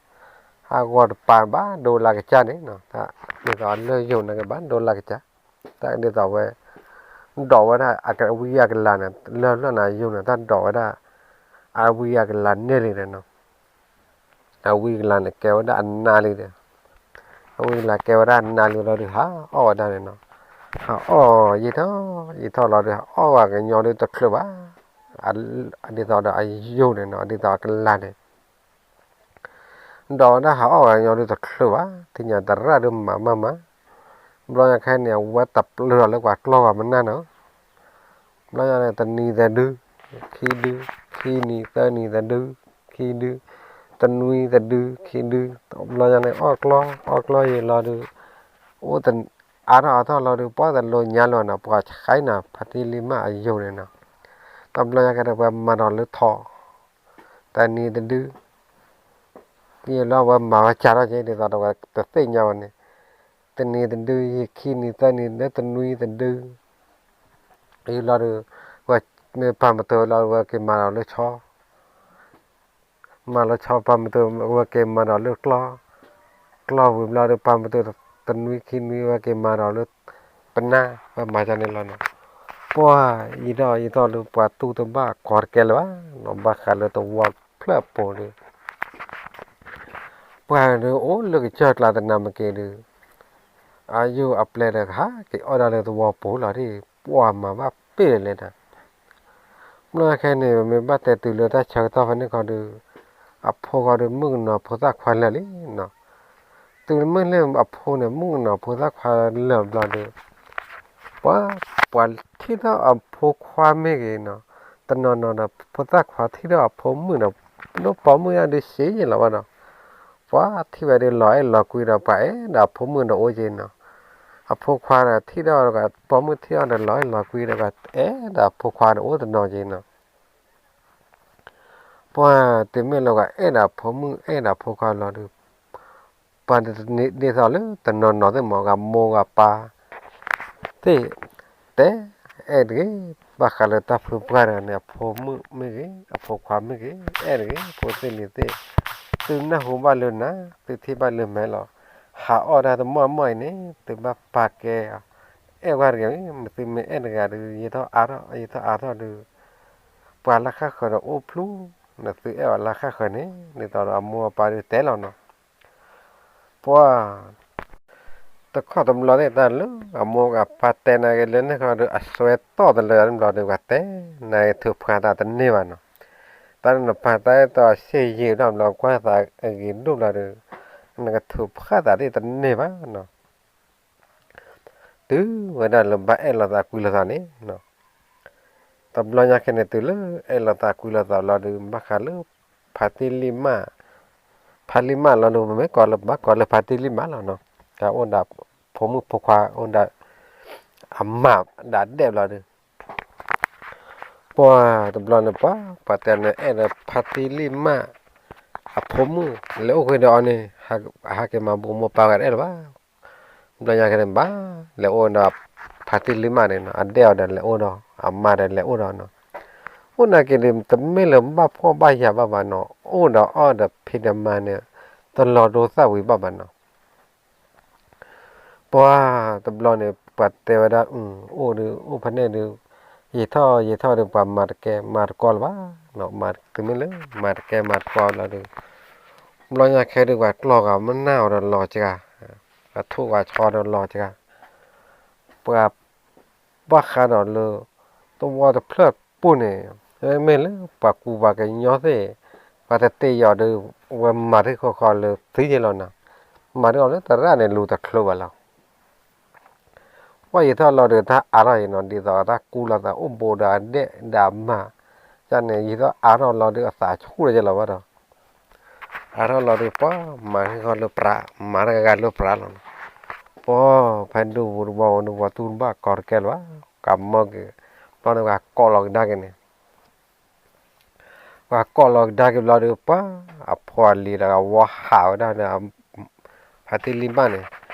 ဟးဂီၤတပၤဘၣ်ဒိလၢကစၢ်န့ၣ်နီၤ, တၢ်ဒ်သိးအလၢယိာ်န့ၣ်ကဘၣ်ဒိလၢကစၢ်, တၢ်ဒ်သိးဝဲ, ဒိးဝဲဒၣ်အဝံအကလၤန့ၣ် လၢလၢနၤယိာ်န့ၣ် တၢ်ဒိးဝဲဒၣ်, အဝံအကလၤန့ၢ်လံဒီးနီၤ အဝံကလၤန့ၣ် ကဲဝဲဒၣ်အနါလံဒီး, အဝံကလၤကဲဝဲဒၣ်အနါလံလီၤဒုး ဟးအီၣ်ဝဲဒၣ်န့ၣ်နီၤ, ဟးအီၣ်ယံာ်ထီၣ်, ယံာ်ထီၣ်လီၤဒုး ဟးအီၣ်ဝဲကညီဒုးတချုးဘၣ်, ဒ်သိးဒီးအယိာ်န့ၣ်နီၤ ဒ်သိးအကလၤန့ၣ် ဒီးဝဲဒၣ်ဟးအီၣ်ဝဲကညီဒုးတချုးဘၣ်, သ့ၣ်ညါသရၣ်ဒုးမၤမးမး, ဘျီညါခဲန့ၣ် အဝဲတပျုာ်လီၤလၢပှၤကျီၢ်ဂီၤမနၢ်နီၤ ဘျီညါန့ၣ် တနံၤသဒု, ခံဒု, ခံနံၤသၢနံၤသဒု, ခံဒု, တနွံသဒု, ခံဒု, ဘျီညါန့ၣ် အီၣ်ကျီၢ်, အီၣ်ကျီၢ်ယံာ်လီၤဒုး, အိၣ်အါထီၣ်အါထီၣ်လီၤဒုး ပှၤတလိညါလီၤနီၤ ပှၤဆှဲနီၤ ဖါတံၢ်လံမးအယိာ်န့ၣ်နီၤ, တဘျီညါကဒီးပှၤမၤဒီးလၢထီၣ်, တနံၤသဒု ယံာ်လီၤဝဲမၤဝဲကၢ်ထီၣ်က့ၤ ဒ်သိးဒီးဝဲတသ့ၣ်ညါဝဲန့ၣ်, တနံၤသဒု ယံာ်ခံနံၤသၢနံၤလၢတနွံသဒု, ယံာ်လီၤဒုး, ဝဲမ့ၢ်ပာ်မတၤလီၤ ဝဲက့ၤမၤဒီးလၢဆီ မၤလၢဆီပာ်မတၤ ဝဲက့ၤမၤဒီးလၢကျီၢ်, ကျီၢ်ဝံၤဘျီဒီး ပာ်မတၤတနွံခံနွံ ဝဲက့ၤမၤဒီးလၢပနၢ် ဝဲမၤဒ်န့ၣ်လီၤနီၤ, ပှၤအံၤထီၣ်အံၤထီၣ်လၢပှၤတူၢ်တဘၣ်ကီတကဲလၢၤဘၣ်နီၤ ဘၣ်ဃးလၢတဝီဖျၢၣ်အပူၤဒီး ပှၤဒုးအိၣ်လၢကစၢၢ်ကျါတနၤမ့ၢ်က့ၤဒုး, အယိာ်အပျဲၢ်ဒီးကဟးက့ၤအီၣ်ဒၣ်လၢသဝီပူၤလီၤဒ် ပှၤမၤဘၣ်ပ့ၢ်လဲၣ်ဒၣ်, ဘျီခဲန့ၣ် မ့ၢ်ဘၣ်တဲတုၤလၢတၢ်ဆၢကတီၢ်ဖဲန့ၣ်ခီဒုး, အဖိခီဒုး မုၣ်ကနီၤဖိသၣ်ခွါလၢာ်လံနီၤ, တုၤမ့ၢ်လၢအဖိန့ၣ် မုၣ်ကနီၤဖိသၣ်ခွါလၢာ်ဘျီဒုး ပှၤ, ပှၤထံၣ်ထီၣ်အဖိခွါမ့ၢ်ဂ့ၤနီၤ, တနီၤနီၤဒီး ဖိသၣ်ခွါထံၣ်ထီၣ်အဖိမုၣ်ဒီး, ဒိၣ်ပိာ်မုၣ်ဒၣ်ဒုးစ့လီၤဘၣ်ဒီး, ပှၤထံၣ်ဝဲဒုးလီၤအဲၣ်လီၤကွံဒီး ပှၤအဲၣ်ဒၣ်အဖိမုၣ်ဒီးအိၣ်က့ၤနီၤ, အဖိခွါဒီးထံၣ်ထီၣ်ဒီး ပိာ်မုၣ်ထံၣ်ထီၣ်ဒီးလီၤအဲၣ်လီၤကွံဒီး ပှၤအဲၣ်ဒၣ်အဖိခွါဒီးအိၣ်တနီၤက့ၤနီၤ ပှၤတုၤမ့ၢ်လၢပှၤအဲၣ်ဒၣ်ဖိမုၣ်အဲၣ်ဒၣ်ဖိခွါလီၤဒုး, ပှၤဒ်သိးလၢတနီၤနီၤသ့ၣ်မး ဂၤမိၢ်ဂၤပၢ်သ့ၣ်, တဲအဲၣ်တဂ့ၤ, ဘၣ်ဃးလၢတၢ်ဖုပှၢ်တဂၤန့ၣ် အဖိမုၣ်မ့ၢ်ဂ့ၤ အဖိခွါမ့ၢ်ဂ့ၤ အဲၣ်တဂ့ၤ ဖိသ့ၣ်လံၤသ့ၣ်, သုနၢ်ဟူဘၣ်လၢနၤ သုထံၣ်ဘၣ်လၢမဲာ်လီၤ, ဟ အအီၣ်တၢ်တမီၢ်မီၢ်အံၤန့ၣ် သုဘၣ်ပာ်ကဲ အဲၣ်ဝဲတဂ့ၤ, မ့ၢ်သုမ့ၢ်အဲၣ်တဂၤဒီး ယဲထီၣ်အါထီၣ် ယဲထီၣ်အါထီၣ်ဒီး ပှၤလၢဃၣ်ဃၢၤဒီးအိၣ်ဖျိ, နသုအဲၣ်အီၤလၢဃၣ်ဃၢၤန့ၣ် ဒ်သိးဒီးအမိၢ်အပၢ်ဒုးတဲလီၤနီၤ. ပှၤ တခီတဘျီသ့ၣ်တၢ်လၢ အမိၢ်အပၢ်တဲနၤက့ၤလၢန့ၣ်ခီဒီး အစွဲတီၢ်တလၢတဘျီဒီး ပှၤတဲနၤက့ၤထုးဖှါသးတန့ၢ်ဘၣ်နီၤ. တၢ်လၢနပၢ်တၢ်အဲၣ်တီအဆ့ယံာ်ဒိၣ်ဘျီ ကွၢ်သးအဂ့ၤဒိၣ်ဘျီဒီး နကထုးဖှါသးသ့ၣ်တန့ၢ်ဘၣ်နီၤ. တုၤဝဲဒၣ်လၢဘၣ်အဲၣ်လိာ်သးကွံလိာ်သးန့ၣ် တဘျီညါခဲန့ၣ် တုၤလၢအဲၣ်လိာ်သးကွံလိာ်သးလီၤဒီး ဘၣ်ဃးလၢ ဖါတံၢ်လံၢ်မး, ဖါလံၢ်မးလီၤဒီး ပမ့ၢ်ကိးလၢ ပဘၣ်ကိးလၢဖါတံၢ်လံၢ်မးလီၤနီၤ. ကအိၣ်ဒီးဖိမုၣ်ဖိခွါ အိၣ်ဒီး အမါဒၣ်ဒဲၣ်ဘျီဒီး ပှၤတဘျီန့ၣ် ပှၤ ပှၤတဲန့ၣ် အဲၣ်ဒီးဖါတံၢ်လံၢ်မး အဖိမုၣ် လဲၤအိၣ်ဃုာ်ဒီးအီၤန့ၣ် ဟးက့ၤမၤဘူၣ်မိၢ်ပၢ်ဝဲတအဲၣ်လၢၤဘၣ်. ဘျီညါက့ၤန့ၣ် ဘၣ်လဲၤအိၣ်ဒီး ဖါတံၢ်လံၢ်မးန့ၣ်နီၤ, အဒဲၣ်အီၤဒီးလဲၤအိၣ်ဒီး အမါဒီးလဲၤအိၣ်ဒီးနီၤ. အိၣ်နာ်က့ၤန့ၣ် တမ့ၢ်လၢဘၣ်ဖှီၣ်ဘၣ်ယာ်ဘၣ်ဘၣ်နီၤ, အိၣ်ဒီးအီၣ်ဒီးဖံးဒီးမၤန့ၣ် တလီၤဒိသၣ်ဝံၤဘၣ်ဘၣ်နီၤ. ပှၤတဘျီန့ၣ် ပှၤတဲဝဲဒၣ် အိၣ်ဒီး အိၣ်ဖဲန့ၣ်ဒီး ယံာ်ထီၣ်ယံာ်ထီၣ်ဒီး ပှၤမၤတကဲမၤတကီလၢၤဘၣ်နီၤ, မၤတမ့ၢ်လၢ မၤတကဲမၤတကီလီၤဒီး ဘျီညါခဲဒီး ပှၤကျီၢ်ဂၤမနၢ်အီၤဒီးလီၤစှၤ, ပှၤထိၣ်ဂၤဆီဒီးလီၤစှၤ, ပှၤ ဘၣ်ဃးဒီးလၢ သဝီတဖျၢၣ်ပူၤန့ၣ် မ့မ့ၢ်လၢပှၤကူပှၤကညီသ့ၣ် ပှၤတတ့ၢ်ယီၤဒီး ဝဲမၤထံၣ်ဃီဃီလၢသံယဲလီၤနီၤ, မၤထံၣ်အီၤလၢသရၣ်န့ၣ် လူၤတချုးဘၣ်လီၤ. ပှၤယံာ်ထီၣ်လီၤဒီးတၢ်အါထီၣ်ယံၤနီၤ, ဒ်သိးတၢ်ကူလိာ်သးအိၣ်ဘူးဒီးအဒဲၣ်ဒီးအမါ, ယန့ၣ် ယံာ်ထီၣ်အါထီၣ်လီၤဒီးအသးဆူၣ်လီၤယဲလီၤဘၣ်ဒီး အါထီၣ်လီၤဒီးပှၤမၤထံၣ်ဃီလၢပြး, မၤတၢ်ဂၤဂၤလၢပြးလီၤနီၤ. ပှၤဖဲဒူပူၤတဘီဝဲဒူပူၤတူၢ်တဘၣ်ကီတကဲလၢၤဘၣ်, ကမၢက့ၤ, ဘျီန့ၣ်ပှၤကိးလီၤကဒါက့ၤန့ၣ် ပှၤကိးလီၤကဒါက့ၤဘျီဒီး ပှၤအဖိအလံၤဒီးအဝီဟးဝဲဒၣ်ဒီး ဖါတံၢ်လံၢ်မးန့ၣ်,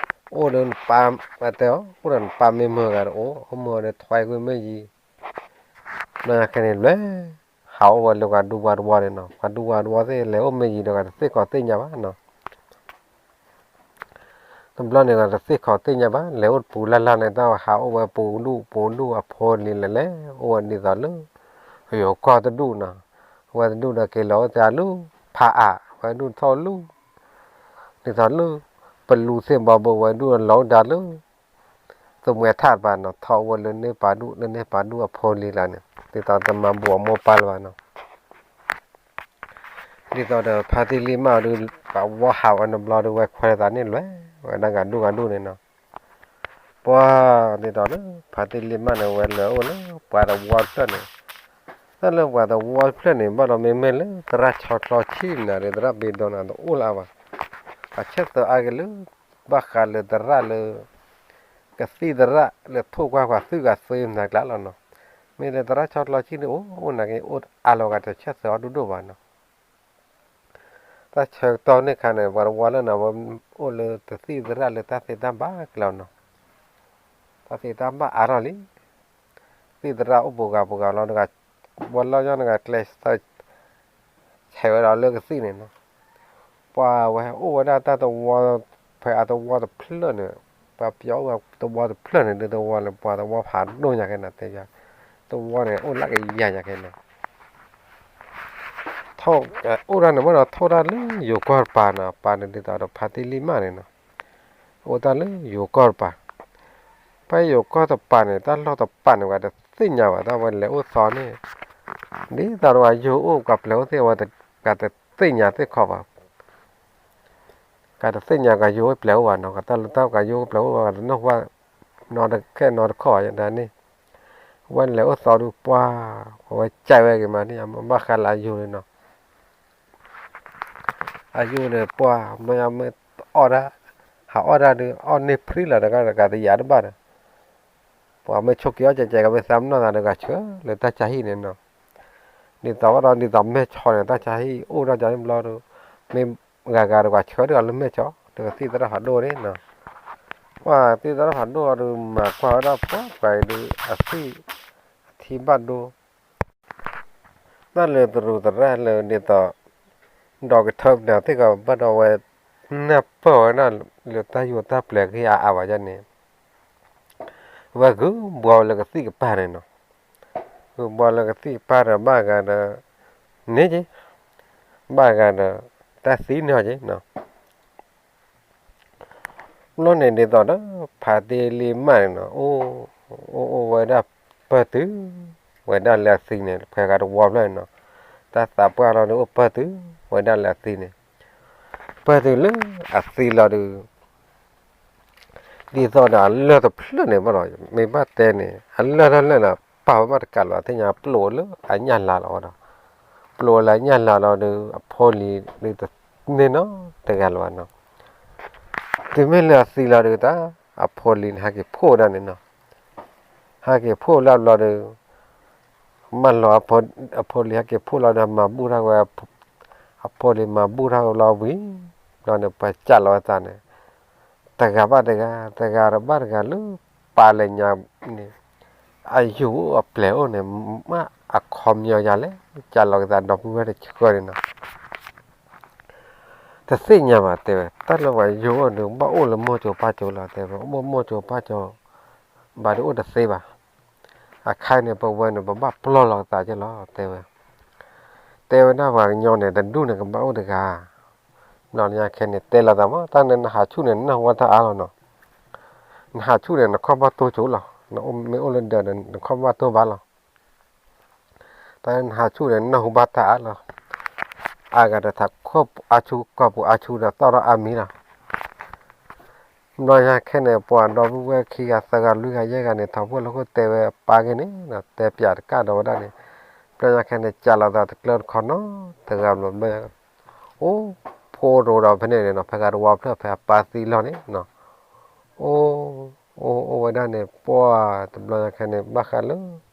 အိၣ်ဒီးနပၢ်, တဲအီၤ အိၣ်ဒီးနပၢ်မ့ၢ်မုာ်ဂၤတအိၣ်, အိၣ်မုာ်ဒီးထွဲကွံာ်မ့ၢ်ယံၤ, ဘျီညါခဲန့ၣ်လဲၤ ဟးအိၣ်ဝဲလၢပှၤဒူပှၤတဝီန့ၣ်နီၤ, ပှၤဒူပှၤတဝီသ့ၣ်လဲၤအိၣ်မ့ၢ်ယံၤဒီး တသ့ၣ်ခီးသ့ၣ်ညါဘၣ်နီၤ. တဘျီန့ၣ်ဒီးတသ့ၣ်ခီးသ့ၣ်ညါဘၣ်, လဲၤအိၣ်တပူၤလၢ်လၢ်န့ၣ် တၢ်ဟးအိၣ်ဝဲပူၤဒူၣ်ပူၤဒူၣ်အဖိအလံၤလဲၤလဲၤ အိၣ်ဝဲဒ်သိးလၢ ယိၤကီၢ်တဒူၣ်နီၤ, ဝဲတဒူၣ်ဒီးက့ၤလီၤအိၣ်တၢ်လၢ ဖးအး ဝဲဒူၣ်ထီၣ်လၢ ဒ်သိးလၢ ပလူၤသ့ၣ်ဘီဘိဝဲဒူၣ်လီၤအိၣ်တၢ်လၢ သမွဲထးတပၤနီၤ, ထီၣ်အိၣ်ဝဲလၢန့ၢ်ပၤဒူၣ် လၢန့ၢ်ပၤဒူၣ်အဖိအလံၤလီၤန့ၣ် ဒ်သိးတမၤဘူၣ်အမိၢ်ပၢ်လၢၤဘၣ်နီၤ. ဒ်သိးဒီးဖါတံၢ်လံၢ်မးဒီး ပှၤဝီဟးဝဲန့ၣ်ဘျီဒီး ဝဲခွဲးသးန့ၣ်လဲၤဝဲဒၣ်ဂၤဒူၣ်ဂၤဒူၣ်န့ၣ်နီၤ. ပှၤဒ်သိးလၢ ဖါတံၢ်လံၢ်မးန့ၣ် ဝဲလဲၤအိၣ်လၢပှၤတဝီတဖျၢၣ်န့ၣ်, တၢ်လၢပှၤတဝီတဖျၢၣ်န့ၣ် ဘၣ်ဒီးမ့မ့ၢ်လၢသရၣ်ဆီချီဆံၣ်နၤဒီး သရၣ်ဘ့ဒိနၤတအိၣ်လၢၤဘၣ်. အဆၢသၢအါက့ၤလၢ ဘၣ်ဃးလၢသရၣ်လၢ ကသံၣ်သရၣ်လၢထိၣ်ကွၢ်ပှၤသွံၣ်ဂၤသွံၣ်မနၤကျါလီၤနီၤ. မ့ၢ်လၢသရၣ်ဆီချီဆံၣ်န့ၣ် အိၣ်အိၣ်နာ်က့ အိၣ်အါလီၤဂၤတဆၢသၢအီၤဒိၣ်ဒိၣ်ဘၣ်နီၤ. တၢ်ဆၢကတီၢ်န့ၣ်ခါန့ၣ် ပှၤတဝီလၢနၤ ဝဲအိၣ်လၢတသံၣ်သရၣ်လၢတၢ်သ့တၢ်ဘၣ်ကလီၤနီၤ. တၢ်သ့တၢ်ဘၣ်အါထီၣ်လံ. သံၣ်သရၣ်အိၣ်ပူၤဂၤပူၤဂၤလီၤတဂၤ, ဝဲလီၢ်ယီၢ်တဂၤကျဲးစၢး ဆဲးဝဲဒီးလၢကသံၣ်န့ၣ်နီၤ. ပှၤဝဲအိၣ်ဝဲဒၣ်တၢ်တဝီ, ဖဲအတဝီတဖျၢၣ်န့ၣ်, ပှၤပယီၤအိၣ်ဝဲတဝီတဖျၢၣ်န့ၣ် ဒ်တဝီလၢပှၤတဝီဖးဒိၣ်ညါခဲန့ၣ်တဲ, တဝီန့ၣ် အိၣ်လၢကယၤညါခဲန့ၣ် အိၣ်ဒၣ်န့ၣ် ဘၣ်ဒီးထိၣ်တၢ်လၢယိၤကီၢ်တပၤနီၤ, ပၤန့ၣ်ဒ်သိးဒီးဖါတံၢ်လံၢ်မးန့ၣ်နီၤ. အိၣ်တၢ်လၢယိၤကီၢ်တပၤ, ဖဲယိၤကီၢ်တပၤန့ၣ် တၢ်လီၢ်တပၤန့ၣ် ပှၤတသ့ၣ်ညါဘၣ်, တၢ်ဝဲလဲၤအိၣ်သီန့ၣ်, ဒ်သိးဒီးပှၤယိၤအိၣ် ပှၤပျဲၤအိၣ်သ့ၣ် ပှၤတသ့ၣ်ညါသ့ၣ်ခီဘၣ်. ကတသ့ၣ်ညါကယိၤအိၣ်ပျဲၤအိၣ်ဘၣ်နီၤ, ကတၢ်လၢတၢ်ကယိၤအိၣ်ပျဲၤအိၣ်ဘၣ် ကတနီၢ်ဟူဘၣ်နီတခီၣ်ဘၣ်ဒၣ်န့ၣ်. ဝဲလဲၤအိၣ်သီဒုးပှၤ, ပဝဲကဲဝဲက့ၤမးန့ၣ် ဘၣ်ဃးလၢအယိၤန့ၣ်နီၤ. အယိၤန့ၣ် ပှၤမ့ၢ်အီၣ်ဒၣ်, ဟးအီၣ်ဒၣ်ဒီး အီၣ်န့ၢ်ဖှံလီၤတဂၤတဂၤ တယၤတဘၣ်ဒီး ပှၤမ့ၢ်ဆိးက့ၤအီၣ်ကဲကဲ ကမ့ၢ်သးပ့ၤနီၣ်သးဒီး ကဆှၢလၢတၢ်ဆါဟံၣ်န့ၣ်နီၤ. ဒ်သိးဘၣ်ဒီး ဒ်သိးမဲၢ်ဆီန့ၣ် တၢ်ဆါဟံၣ်အိၣ်ထီၣ်ကန့ၣ်ဘျီဒီး မ့ၢ်ဂၤဂၤဒီး ပှၤဆှၢဒၣ်အီၤလၢမဲၢ်ဆီ ဒီးကသံၣ်သရၣ်ဖးဒိၣ်န့ၣ်နီၤ. ပှၤသံၣ်သရၣ်ဖးဒိၣ်အီၤဒီး မၤကွၢ်ဝဲဒၣ်ပှၤပှၤအံၤဒီး အသံၣ်အထံဘၣ်ဒိ တၢ်လၢတရူးသရၣ်လၢဒ်သိး ဒီးကထၢပနၢ်သ့ၣ်ကီးဘၣ်ဒီးဝဲ နၢ်ပၢၢ်ဝဲဒၣ်လၢတၢ်ယိာ်တၢ်ပျဲၤဂ့ၢ်အါအါဘၣ်ယန့ၣ်, ဝဲဂုာ်ဘှီလၢကသံၣ်ကပၤန့ၣ်နီၤ, ဂုာ်ဘှီလၢကသံၣ်ကပၤဒီးဘၣ်ဂၤဒီး, န့ၣ်က့, ဘၣ်ဂၤဒီး, တၢ်သံန့ၢ်အီၤက့နီၤ ဘျီန့ၣ်ဒ်သိးဒီး ဖါတံၢ်လံၢ်မၢ်န့ၣ်နီၤ, အိၣ်အိၣ်ဝဲဒၣ်ပၢၢ်တုၤဝဲဒၣ်လၢအသံန့ၣ် ဖဲဂၤတဝီဖျၢၣ်န့ၣ်နီၤ, တၢ်သးပှၢ်လီၤဒီးအိၣ်ပၢၢ်တုၤဝဲဒၣ်လၢအသံန့ၣ်, ပၢၢ်တုၤလၢအသံလီၤဒီး ဒ်သိးဒီးအလၢၢ်တဖျၢၣ်န့ၣ်ဘၣ်ဒီး မ့ၢ်ဘၣ်တဲန့ၣ် အလၢၢ်တဖျၢၣ်န့ၣ် ပာ်ဝဲဘၣ်တကးလီၤ သ့ၣ်ညါပျိာ်လၢအညၣ်လၤလီၤဒီး, ပျိာ်လၢအညၣ်လၤလီၤဒီး အဖိလံၤဒုးတန့ၢ်နီတဂၤလၢၤဘၣ်နီၤ, တုၤမ့ၢ်လၢအသံလီၤဒုးတၢ်, အဖိလံၤန့ၣ်ဟဲက့ၤဖှိၣ်ဝဲဒၣ်န့ၣ်နီၤ, ဟဲက့ၤဖှိၣ်လၢအဘျီဒီး မၢလီၤအဖိလံၤဟဲက့ၤဖှိၣ်လီၤဒီး မၤဘူၣ်ထီၣ်ဝဲ, အဖိလံၤမၤဘူၣ်ထီၣ်ဝဲလီၤဝံၤ, ဘျီန့ၣ်ပှၤစးလီၤအသးန့ၣ်, တဂၤဘၣ်တဂၤ, တဂၤဘၣ်တဂၤလၢပာ်လၢညါန့ၣ်, အယိာ်အိၣ်အပျဲၤအိၣ်န့ၣ်, မ့ၢ်အခီပညီယၤလဲၣ်, စးလီၤကသးဒီပုၢ်ဝဲၢ်တဆှၢန့ၣ်နီၤ တသ့ၣ်ညါဘၣ်တဲဝဲ, တၢ်လၢပှၤယိာ်အိၣ်ဒီး ဘၣ်အိၣ်လၢမိၢ်ကၠိပၢ်ကၠိလီၤတဲဝဲ, အိၣ်မိၢ်ကၠိပၢ်ကၠိ, ဘၣ်ဒီးအိၣ်တသ့ဘၣ်, အခါန့ၣ် ပဝဲန့ၣ် ပဘၣ်ပျီၢ်လီၤကသးက့လီၤတဲဝဲ, တဲဝဲဒၣ်ပှၤကညီန့ၣ် တဒူၣ်န့ၣ် ကဘၣ်အိၣ်တဂၤ, ဘျီညါခဲန့ၣ် တဲလီၤသးမး, တၢ်န့ၣ်နဟးဆူၣ်န့ၣ် နနၢ်ဟူဘၣ်တၢ်အါလီၤနီၤ, နဟးဆူၣ်န့ၣ် နခီၣ်ဘၣ်တိၢ်ကၠိလီၤ, နမ့ၢ်အိၣ်လၢဒၢးဒီး နခီၣ်ဘၣ်တိၢ်ဘၣ်လီၤ တၢ်နဟးဆူၣ်န့ၣ် နၢ်ဟူဘၣ်တၢ်အါလီၤ, အါဂၤဒီးထးခိၣ်အါဆူၣ် ကိာ်ပူၤအါဆူၣ်ဒီးသီၣ်ထီၣ်အါမံၤလီၤ, ဘျီညါခဲန့ၣ် ပှၤဒီပုၢ်ဝဲၢ်ခံဂၤသၢဂၤလွံၢ်ဂၤယဲၢ်ဂၤန့ၣ် ထီၣ်ဖှိၣ်လီၢ်ခိၣ်တဲဝဲအပၢ်ဂ့ၢ်န့ၣ် တဲပၠးတကးဒီးဝဲဒၣ်န့ၣ်, ဘျီညါခဲန့ၣ် စးလီၤသးတကျၢတခီနီတဂၤဘျီဘျီ အိၣ်ဖိတအိၣ်ဒီးဖဲန့ၣ်န့ၣ်နီၤ ဖဲဂၤတဝီဖျၢၣ်ဖဲအပၢ်သံလီၤန့ၣ်နီၤ, အိၣ်, အိၣ်, အိၣ်ဝဲဒၣ်န့ၣ် ပှၢ်တဘျီညါခဲန့ၣ် ဘၣ်ဃးလၢ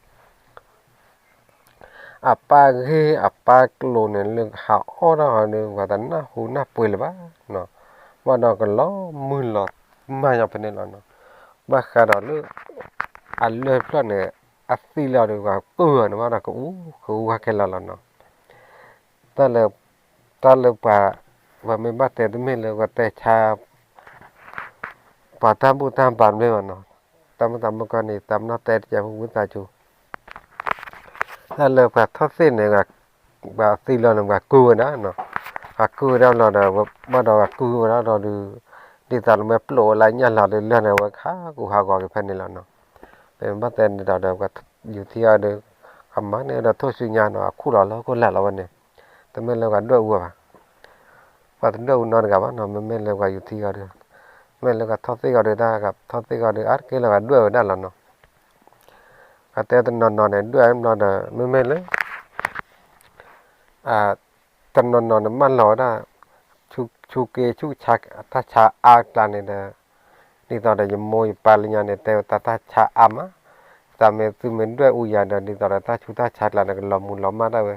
အပၢ်ဂ့ၢ်အပၢ်ကျိၤန့ၣ် လၢဟးအီၣ်တၢ်ဟီဒီး ပှၤတနၢ်ဟူနၢ်ပှ့ၤလၢၤဘၣ်နီၤ, ဘၣ်ဒီးကလီၤမုၢ်လီၤမၢ်ညီဖဲန့ၣ်လီၤနီၤ, ဘၣ်ဃးဒီးလၢ အလၢၢ်ဖျၢၣ်န့ၣ် အသံလီၤဒီး ပှၤကုၢ်အီၤန့ၣ် ဘၣ်ဒီးကအူကဝါခဲလၢာ်လီၤနီၤ, တၢ်လၢ တၢ်လၢပှၤ ပှၤမ့ၢ်ဘၣ်တဲတမ့ၢ်လၢပှၤတဲဆါ ပှၤတၢ်ဘူၣ်တၢ်ဘါတမ့ၢ်ဘၣ်နီၤ, တၢ်မုၢ်သးမုၢ်ကီၢ်န့ၣ် သးပနီၣ်တဲတကဲးဖိဝံသးစူၤ, တၢ်လၢပှၤထီၣ်သ့ၣ်န့ၣ် ပှၤသံလီၤန့ၣ် ပှၤကုၢ်ဝဲဒၣ်နီၤ, ပှၤကုၢ်ဝဲဒၣ်လီၤဒီး ဘၣ်ဒီးပှၤကုၢ်ဝဲဒၣ်ဒီးဒုး ဒ်သိးလၢမ့ၢ်ပျိာ်ဝဲလၢညၣ်လၤဒီးလၢာ်န့ၣ် ဝဲကဟးဂီၤက့ၤဖဲန့ၣ်လီၤနီၤ, ပမ့ၢ်ဘၣ်တဲန့ၣ်ဒီး ပှၤယူၤထံအီၤဒီး အမၤန့ၢ်ဒီးထိၣ်ဆူညါနီၤ အခူၣ်လီၤလၢဟီၣ်ခိၣ်လာ်လီၤဝဲန့ၣ်, တမ့ၢ်လၢပှၤဒွဲၣ်အူဘၣ် ပှၤတဒွဲၣ်အူနီတဂၤဘၣ်နီၤ, မ့မ့ၢ်လၢပှၤယူၤထံဂီၤဒီး, မ့ၢ်လၢပှၤထီၣ်သ့ၣ်ဂီၤဒီး တၢ်ထီၣ်သ့ၣ်ဂီၤဒီး အါတက့ၢ်လၢပှၤဒွဲၣ်ဝဲဒၣ်လီၤနီၤ, ပှၤတဲတနီၤနီၤန့ၣ် ဒွဲၣ်နီၤဒီး မ့မ့ၢ်လၢ တနီၤနီၤန့ၣ် မၢလီၤဝဲဒၣ် ဆူက့ဆူတၢ်ဆါအါကျါန့ၣ်ဒီး, ဒ်သိးဒီးယမိၢ်ယပၢ်လၢညါန့ၣ် တဲဝဲတၢ်တၢ်ဆါအါမး, တၢ်မ့ၢ်သုမ့ၢ်ဒွဲၣ်အူယၤဒီး ဒ်သိးဒီးတၢ်ဆူးတၢ်ဆါကျါန့ၣ် ကလီၤမူၤလီၤမၢ်ဒၣ်ဝဲ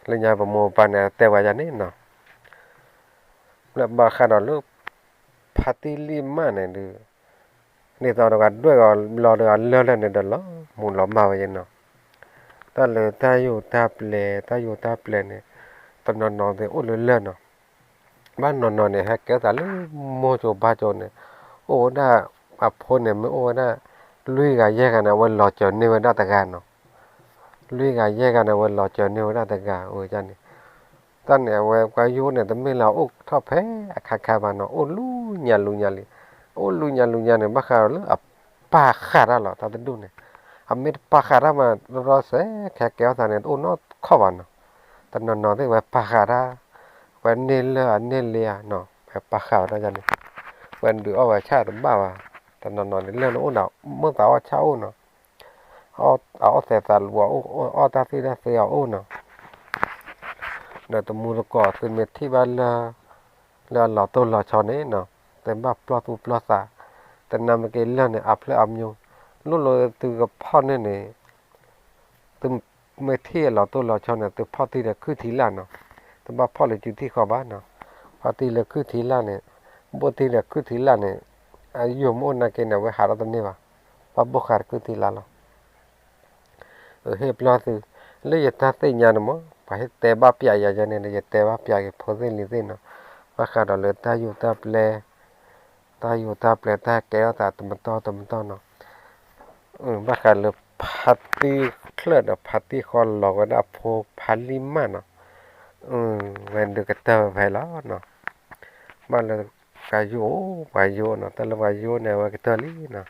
လၢညါပမိၢ်ပပၢ်န့ၣ် တဲဝဲယၤန့ၣ်နီၤ, လၢဘၣ်ဃးဒီးလၢ ဖါတံၢ်လံၢ်မၢ်န့ၣ်ဒုး, ဒ်သိးဒီးပှၤဒွဲၣ်အီၤဘျီဒီးအလၢၢ်လၢာ်န့ၣ်ဒီးလီၤမူၤလီၤမၢ်ဝဲယဲနီၤ, တၢ်လၢတၢ်ယိာ်တၢ်ပျဲၤ တၢ်ယိာ်တၢ်ပျဲၤန့ၣ်, တနီၤနီၤသ့ၣ်အိၣ်လၢလၢာ်နီၤ, ဘၣ်နီၤနီၤန့ၣ် ဟဲကဲထီၣ်သးလၢမိၢ်ကၠိပၢ်ကၠိန့ၣ်, အိၣ်ဝဲဒၣ် အဖိန့ၣ်မ့ၢ်အိၣ်ဝဲဒၣ် လွံၢ်ဂၤယဲၢ်ဂၤန့ၣ် အဝဲလီၤစၢၤန့ၢ်ဝဲဒၣ်တဂၤနီၤ, လွံၢ်ဂၤယဲၢ်ဂၤန့ၣ် အဝဲလီၤစၢၤန့ၢ်ဝဲဒၣ်တဂၤ အဝဲန့ၣ်, တၢ်န့ၣ်အဝဲပှၤယိာ်န့ၣ် တမ့ၢ်လၢအအိၣ်ထီၣ်ဖဲအခါခါဘၣ်နီၤ, အိၣ်လူညါလူညါလံ, အိၣ်လူညါလူညါန့ၣ် ဘၣ်ဃးဒီးလၢအပာ်ဃာ်တၢ်လီၤ တၢ်တဒူၣ်န့ၣ်, အမ့ၢ်တပာ်ဃာ်တၢ်မး ရီစဲးခဲကဲထီၣ်သးန့ၣ် တအိၣ်နီတခီၣ်ဘၣ်နီၤ, တနီၤနီၤသ့ၣ်ဝဲပာ်ဃာ်တၢ်, ဝဲန့ၢ်လၢအန့ၢ်လံဧါနီၤ ဝဲပာ်ဃာ်ဝဲဒၣ်န့ၣ်, ဝဲဒုးအီၣ်ဝဲဆၣ်တဘၣ်ဘၣ်, တနီၤနီၤန့ၣ် လၢနအိၣ်ဒီး မ့ၢ်သးအီၣ်ဆၣ်အိၣ်နီၤ အအီၣ်သဲးသးလူၤအအိၣ် အီၣ်တၢ်သ့ၣ်တၢ်သ့အအိၣ်နီၤ, ဒီးတမူတကိးသုမ့ၢ်ထံၣ်ဘၣ်လၢ လၢအလီၤတိၢ်လီၤဆီန့ၣ်နီၤ, တဘၣ်ပျီၢ်သူၣ်ပျီၢ်သး, တနၢ်မ့ၢ်က့ၤလၢာ်န့ၣ် အဖျၢၣ်အမံၤ, လိၣ်လၢသုကဖီၣ်န့ၢ်န့ၣ်, သုမ့ၢ်ထံၣ်အလီၤတိၢ်လီၤဆီန့ၣ် သုဖီၣ်တံၢ်ဒီးခုၣ်ထံလၣ်နီၤ, တဘၣ်ဖီၣ်လၢစုထံၣ်ဃီဘၣ်နီၤ, ဖီၣ်တံၢ်လၢခုၣ်ထံလၣ်န့ၣ်, ဘိၣ်တံၢ်ဒီးခုၣ်ထံလၣ်န့ၣ်, အယိာ်မ့ၢ်အိၣ်နာ်က့န့ၣ် အဝဲဟးထီၣ်တန့ၢ်ဘၣ်, ဘၣ်ဘိၣ်ဃာ်တခုၣ်ထံလၣ်လီၤ အဟ့ၣ်ပျီၢ်သု, လၢယတၢ်သ့ၣ်ညါန့ၣ်မး ပှၤဟ့ၣ်တဲဘၣ်ပျးယၤယဲန့ၣ် ယတဲဘၣ်ပျးက့ၤဖိသ့ၣ်လံၤသ့ၣ်နီၤ, ဘၣ်ဃးဒီးလၢတၢ်ယိာ်တၢ်ပျဲ, တၢ်ယိာ်တၢ်ပျဲတၢ်ကဲထီၣ်သးတမတီၢ်တမတီၢ်နီၤ, ဘၣ်ဃးလၢဖါတံၢ်ချၢၣ်ဒီးဖါတံၢ်ဃီလီၤဝဲဒၣ်အဖိဖါလံၢ်မၢ်နီၤ, ဝဲဒုးကတၢၢ်ဝဲဖဲလီၤနီၤ, ဘၣ်လၢပှၤယိာ် ပှၤယိာ်နီၤ, တၢ်လၢပှၤယိာ်န့ၣ် အဝဲကတၢၢ်လံနီၤ,